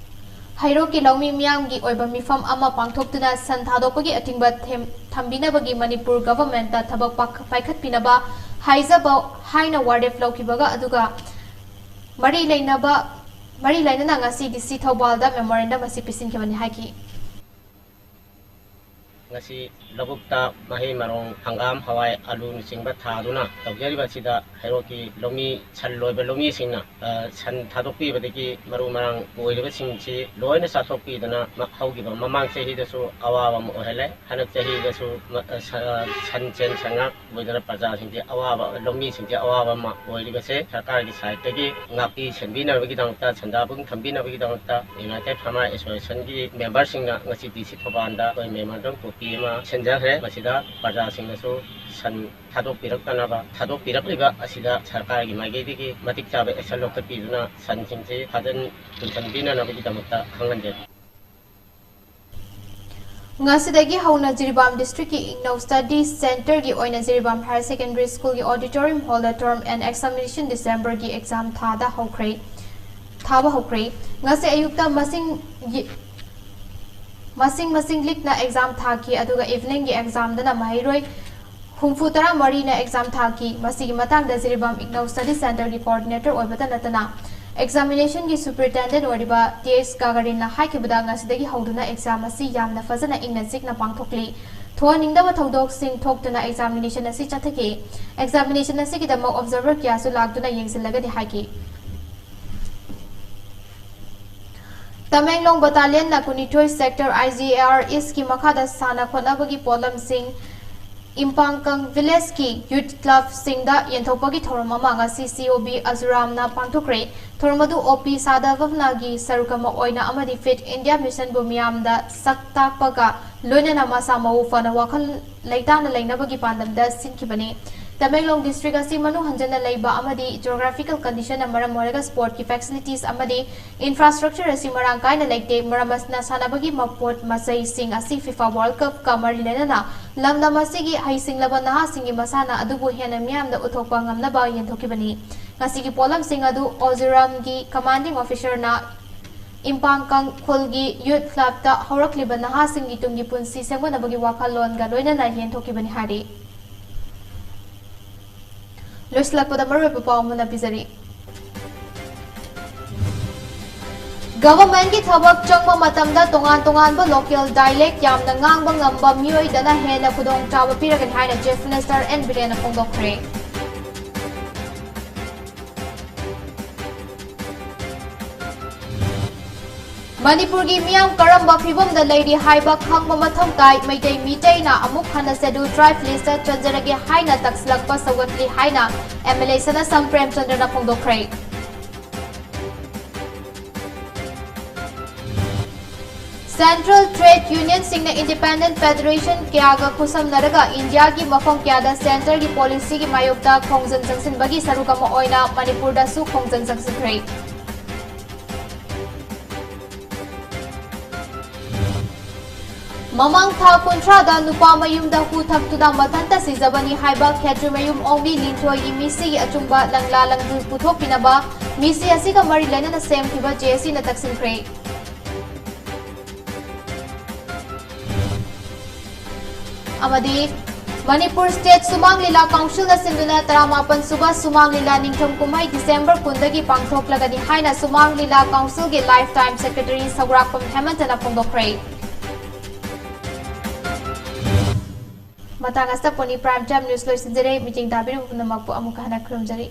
ꯍꯩꯔꯣꯛꯀꯤ ꯂꯧꯃꯤ ꯃꯤꯌꯥꯝꯒꯤ ꯑꯣꯏꯕ ꯃꯤꯐꯝ ꯑꯃ ꯄꯥꯡꯊꯣꯛꯇꯨꯅ ꯁꯟ ꯊꯥꯗꯣꯛꯄꯒꯤ ꯑꯊꯤꯡꯕ ꯊꯦꯝ-, ꯊꯝꯕꯤꯅꯕꯒꯤ ꯃꯅꯤꯄꯨꯔ ꯒꯚꯔꯟꯃꯦꯟꯠꯇ ꯊꯕꯛ ꯄꯥꯏꯈꯠꯄꯤꯅꯕ ꯍꯥꯏꯖꯕ ꯍꯥꯏꯅ ꯋꯥꯔꯦꯞ ꯂꯧꯈꯤꯕꯒ ꯑꯗꯨꯒ ꯃꯔꯤ ꯂꯩꯅꯕ, ꯃꯔꯤ ꯂꯩꯅꯅ ꯉꯁꯤ DC ꯊꯧꯕꯥꯜꯗ memorandum ꯑꯁꯤ ꯄꯤꯁꯤꯟꯈꯤꯕꯅꯤ ꯍꯥꯏꯈꯤ꯫ ꯉꯁꯤ ꯂꯧꯕꯨꯛꯇ ꯃꯍꯩ ꯃꯔꯣꯡ, ꯍꯪꯒꯥꯝ, ꯍꯋꯥꯏ, ꯑꯂꯨꯅꯆꯤꯡꯕ ꯊꯥꯗꯨꯅ ꯇꯧꯖꯔꯤꯕ ꯑꯁꯤꯗ ꯍꯩꯔꯣꯛꯀꯤ ꯂꯧꯃꯤ, ꯁꯟ ꯂꯣꯏꯕ ꯂꯧꯃꯤꯁꯤꯡꯅ, ꯑ, ꯁꯟ ꯊꯥꯗꯣꯛꯄꯤꯕꯗꯒꯤ ꯃꯔꯨ ꯃꯔꯥꯡ ꯑꯣꯏꯔꯤꯕꯁꯤꯡꯁꯤ ꯂꯣꯏꯅ ꯆꯥꯊꯣꯛꯄꯤꯗꯅ ꯃ-, ꯍꯧꯈꯤꯕ ꯃꯃꯥꯡ ꯆꯍꯤꯗꯁꯨ ꯑꯋꯥꯕ ꯑꯃ ꯑꯣꯏꯍꯜꯂꯦ꯫ ꯍꯟꯗꯛ ꯆꯍꯤꯗꯁꯨ ꯃ-, ꯑ, ꯁ-, ꯑ, ꯁꯟ ꯆꯦꯟ ꯁꯉꯥꯛ ꯑꯣꯏꯗꯅ ꯄ꯭ꯔꯖꯥꯁꯤꯡꯁꯦ ꯑꯋꯥꯕ, ꯂꯧꯃꯤꯁꯤꯡꯁꯦ ꯑꯋꯥꯕ ꯑꯃ ꯑꯣꯏꯔꯤꯕꯁꯦ ꯁꯔꯀꯥꯔꯒꯤ ꯁꯥꯏꯠꯇꯒꯤ ꯉꯥꯛꯄꯤ ꯁꯦꯟꯕꯤꯅꯕꯒꯤꯗꯃꯛꯇ, ꯁꯟꯗꯥꯕꯨꯡ ꯊꯝꯕꯤꯅꯕꯒꯤꯗꯃꯛꯇ United Farmer Associationꯒꯤ memberꯁꯤꯡꯅ ꯉꯁꯤ DC ꯊꯧꯕꯥꯜꯗ ꯑꯩꯈꯣꯏ memorandum copy ꯑꯃ ꯁꯤꯟꯖꯈ꯭ꯔꯦ꯫ ꯃꯁꯤꯗ ꯄ꯭ꯔꯖꯥꯁꯤꯡꯅꯁꯨ ꯁꯟ ꯊꯥꯗꯣꯛꯄꯤꯔꯛꯇꯅꯕ, ꯊꯥꯗꯣꯛꯄꯤꯔꯛꯂꯤꯕ ꯑꯁꯤꯗ ꯁꯔꯀꯥꯔꯒꯤ ꯃꯥꯏꯀꯩꯗꯒꯤ ꯃꯇꯤꯛ ꯆꯥꯕ action ꯂꯧꯈꯠꯄꯤꯗꯨꯅ ꯁꯟꯁꯤꯡꯁꯤ ꯐꯥꯖꯟ ꯄꯨꯟꯁꯤꯟꯕꯤꯅꯅꯕꯒꯤꯗꯃꯛꯇ ꯈꯪꯍꯟꯖꯔꯤ꯫ ꯉꯁꯤꯗꯒꯤ ꯍꯧꯅ ꯖꯤꯔꯤꯕꯥꯝ districtꯀꯤ ꯏꯒꯅꯧ study centreꯒꯤ ꯑꯣꯏꯅ Jiribam Higher Secondary Schoolꯒꯤ auditorium hallꯗ term and examination Decemberꯒꯤ exam ꯊꯥꯗ ꯍꯧꯈ꯭ꯔꯦ, ꯊꯥꯕ ꯍꯧꯈ꯭ꯔꯦ꯫ ꯉꯁꯤ ꯑꯌꯨꯛꯇ ꯃꯁꯤꯡ ꯌꯦ-, ꯃꯁꯤꯡ ꯃꯁꯤꯡ ꯂꯤꯛꯅ exam ꯊꯥꯈꯤ, ꯑꯗꯨꯒ eveningꯒꯤ examꯗꯅ ꯃꯍꯩꯔꯣꯏ ꯍꯨꯝꯐꯨ ꯇꯔꯥ ꯃꯔꯤꯅ exam ꯊꯥꯈꯤ꯫ ꯃꯁꯤꯒꯤ ꯃꯇꯥꯡꯗ ꯖꯤꯔꯤꯕꯥꯝ ꯏꯒꯅꯧ study centreꯒꯤ coordinator ꯑꯣꯏꯕꯇ ꯅꯠꯇꯅ examinationꯒꯤ superintendent ꯑꯣꯏꯔꯤꯕ T H ꯒꯥꯒꯥꯔꯤꯟꯅ ꯍꯥꯏꯈꯤꯕꯗ, ꯉꯁꯤꯗꯒꯤ ꯍꯧꯗꯨꯅ exam ꯑꯁꯤ ꯌꯥꯝꯅ ꯐꯖꯅ ꯏꯪꯅ ꯆꯤꯛꯅ ꯄꯥꯡꯊꯣꯛꯂꯤ꯫ ꯊꯣꯛꯍꯟꯅꯤꯡꯗꯕ ꯊꯧꯗꯣꯛꯁꯤꯡ ꯊꯣꯛꯇꯨꯅ examination ꯑꯁꯤ ꯆꯠꯊꯈꯤ꯫ Examination ꯑꯁꯤꯒꯤꯗꯃꯛ observer ꯀꯌꯥꯁꯨ ꯂꯥꯛꯇꯨꯅ ꯌꯦꯡꯁꯤꯜꯂꯒꯅꯤ ꯍꯥꯏꯈꯤ꯫ ꯇꯃꯦꯡꯂꯣꯡ battalionꯅ ꯀꯨꯟꯅꯤꯊꯣꯏ sector I G A R Eastꯀꯤ ꯃꯈꯥꯗ ꯁꯥꯟꯅ ꯈꯣꯠꯅꯕꯒꯤ ꯄꯣꯠꯂꯝꯁꯤꯡ ꯏꯝꯄꯥꯡꯀꯪ villageꯀꯤ youth clubꯁꯤꯡꯗ ꯌꯦꯟꯊꯣꯛꯄꯒꯤ ꯊꯧꯔꯝ ꯑꯃ ꯉꯁꯤ C O B ꯑꯖꯨꯔꯥꯝꯅ ꯄꯥꯡꯊꯣꯛꯈ꯭ꯔꯦ꯫ ꯊꯧꯔꯝ ꯑꯗꯨ O P ꯁꯥꯗꯥ ꯚꯕꯅꯥꯒꯤ ꯁꯔꯨꯛ ꯑꯃ ꯑꯣꯏꯅ ꯑꯃꯗꯤ Fit India Missionꯕꯨ ꯃꯤꯌꯥꯝꯗ ꯁꯛ ꯇꯥꯛꯄꯒ ꯂꯣꯏꯅꯅ ꯃꯁꯥ ꯃꯎ ꯐꯅ ꯋꯥꯈꯜ ꯂꯩꯇꯥꯅ ꯂꯩꯅꯕꯒꯤ ꯄꯥꯟꯗꯝꯗ ꯁꯤꯟꯈꯤꯕꯅꯤ꯫ ꯇꯃꯦꯡꯂꯣꯡ district ꯑꯁꯤ ꯃꯅꯨꯡ ꯍꯟꯖꯟꯅ ꯂꯩꯕ ꯑꯃꯗꯤ geographical condition ꯅ ꯃꯔꯝ ꯑꯣꯏꯔꯒ sport ꯀꯤ facilities ꯑꯃꯗꯤ infrastructure ꯑꯁꯤ ꯃꯔꯥꯡ ꯀꯥꯏꯅ ꯂꯩꯇꯦ꯫ ꯃꯔꯝ ꯑꯁꯤꯅ ꯁꯥꯟꯅꯕꯒꯤ ꯃꯄꯣꯠ ꯃꯆꯩꯁꯤꯡ ꯑꯁꯤ FIFA World Cup ꯀ ꯃꯔꯤ ꯂꯩꯅꯅ ꯂꯝꯗꯝ ꯑꯁꯤꯒꯤ ꯍꯩꯁꯤꯡꯂꯕ ꯅꯍꯥꯁꯤꯡꯒꯤ ꯃꯁꯥꯟꯅ ꯑꯗꯨꯕꯨ ꯍꯦꯟꯅ ꯃꯤꯌꯥꯝꯗ ꯎꯠꯊꯣꯛꯄ ꯉꯝꯅꯕ ꯌꯦꯟꯊꯣꯛꯈꯤꯕꯅꯤ꯫ ꯉꯁꯤꯒꯤ ꯄꯣꯠꯂꯝꯁꯤꯡ ꯑꯗꯨ ꯃꯤꯖꯣꯔꯥꯝꯒꯤ commanding officer ꯅ ꯏꯝꯄꯥꯡꯀꯪ ꯈꯨꯜꯒꯤ youth club ꯇ ꯍꯧꯔꯛꯂꯤꯕ ꯅꯍꯥꯁꯤꯡꯒꯤ ꯇꯨꯡꯒꯤ ꯄꯨꯟꯁꯤ ꯁꯦꯝꯒꯠꯅꯕꯒꯤ ꯋꯥꯈꯜꯂꯣꯟꯒ ꯂꯣꯏꯅꯅ ꯌꯦꯟꯊꯣꯛꯈꯤꯕꯅꯤ ꯍꯥꯏꯔꯤ꯫ ꯂꯣꯏꯁꯤꯜꯂꯛꯄꯗ ꯃꯔꯨꯑꯣꯏꯕ ꯄꯥꯎ ꯑꯃꯅ ꯄꯤꯖꯔꯤ꯫ Government ꯀꯤ ꯊꯕꯛ ꯆꯪꯕ ꯃꯇꯝꯗ ꯇꯣꯉꯥꯟ ꯇꯣꯉꯥꯟꯕ local dialect ꯌꯥꯝꯅ ꯉꯥꯡꯕ ꯉꯝꯕ ꯃꯤꯑꯣꯏꯗꯅ ꯍꯦꯟꯅ ꯈꯨꯗꯣꯡꯆꯥꯕ ꯄꯤꯔꯒꯅꯤ ꯍꯥꯏꯅ Chief Minister N ꯕꯤꯔꯦꯟꯅ ꯐꯣꯡꯗꯣꯛꯈ꯭ꯔꯦ꯫ ꯃꯅꯤꯄꯨꯔꯒꯤ ꯃꯤꯌꯥꯝ ꯀꯔꯝꯕ ꯐꯤꯕꯝꯗ ꯂꯩꯔꯤ ꯍꯥꯏꯕ ꯈꯪꯕ ꯃꯊꯧ ꯇꯥꯏ꯫ ꯃꯩꯇꯩ ꯃꯤꯇꯩꯅ ꯑꯃꯨꯛ ꯍꯟꯅ Scheduled Tribe list ꯇ ꯆꯟꯖꯔꯒꯦ ꯍꯥꯏꯅ ꯇꯛꯁꯤꯜꯂꯛꯄ ꯁꯧꯒꯠꯂꯤ ꯍꯥꯏꯅ M L A ꯁꯅꯥꯁꯝ ꯄ꯭ꯔꯦꯝꯆꯟꯗ꯭ꯔꯅ ꯐꯣꯡꯗꯣꯛꯈ꯭ꯔꯦ꯫ Central Trade Union ꯁꯤꯡꯅ Independent Federation ꯀꯌꯥꯒ ꯈꯨꯠꯁꯝꯅꯔꯒ ꯏꯟꯗꯤꯌꯥꯒꯤ ꯃꯐꯝ ꯀꯌꯥꯗ Centre ꯒꯤ policy ꯒꯤ ꯃꯥꯌꯣꯛꯇ ꯈꯣꯡꯖꯪ ꯆꯪꯁꯤꯟꯕꯒꯤ ꯁꯔꯨꯛ ꯑꯃ ꯑꯣꯏꯅ ꯃꯅꯤꯄꯨꯔꯗꯁꯨ ꯈꯣꯡꯖꯪ ꯆꯪꯁꯤꯟꯈ꯭ꯔꯦ꯫ ꯃꯃꯥꯡ ꯊꯥ ꯀꯨꯟꯊ꯭ꯔꯥꯗ ꯅꯨꯄꯥ ꯃꯌꯨꯝꯗ ꯍꯨ ꯊꯛꯇꯨꯅ ꯃꯊꯟꯇ ꯁꯤꯖꯕꯅꯤ ꯍꯥꯏꯕ ꯈꯦꯇ꯭ꯔꯤꯃꯌꯨꯝ ꯑꯣꯡꯕꯤ ꯂꯤꯟꯊꯣꯏꯒꯤ ꯃꯤꯁꯤꯒꯤ ꯑꯆꯨꯝꯕ ꯂꯪꯂꯥ ꯂꯪꯖꯨ ꯄꯨꯊꯣꯛꯄꯤꯅꯕ ꯃꯤꯁꯤ ꯑꯁꯤꯒ ꯃꯔꯤ ꯂꯩꯅꯅ ꯁꯦꯝꯈꯤꯕ J A C ꯅ ꯇꯛꯁꯤꯟꯈ꯭ꯔꯦ꯫ ꯑꯃꯗꯤ ꯃꯅꯤꯄꯨꯔ State ꯁꯨꯃꯥꯡ ꯂꯤꯂꯥ Council ꯅ ꯁꯤꯟꯗꯨꯅ ꯇꯔꯥꯃꯥꯄꯟ ꯁꯨꯕ ꯁꯨꯃꯥꯡ ꯂꯤꯂꯥ ꯅꯤꯡꯊꯝ ꯀꯨꯝꯍꯩ December ꯀꯨꯟꯗꯒꯤ ꯄꯥꯡꯊꯣꯛꯂꯒꯅꯤ ꯍꯥꯏꯅ ꯁꯨꯃꯥꯡ ꯂꯤꯂꯥ Council ꯒꯤ Lifetime Secretary ꯁꯧꯒ꯭ꯔꯥꯛꯄꯝ ꯍꯦꯃꯟꯇꯅ ꯐꯣꯡꯗꯣꯛꯈ꯭ꯔꯦ꯫ ꯃꯇꯥꯡ ꯑꯁꯤꯗ Pune Prime Time News ꯂꯣꯏꯁꯤꯟꯖꯔꯦ꯫ ꯃꯤꯠꯌꯦꯡ ꯇꯥꯕꯤꯔꯤꯕ ꯄꯨꯝꯅꯃꯛꯄꯨ ꯑꯃꯨꯛꯀ ꯍꯟꯅ ꯈꯨꯔꯨꯝꯖꯔꯤ꯫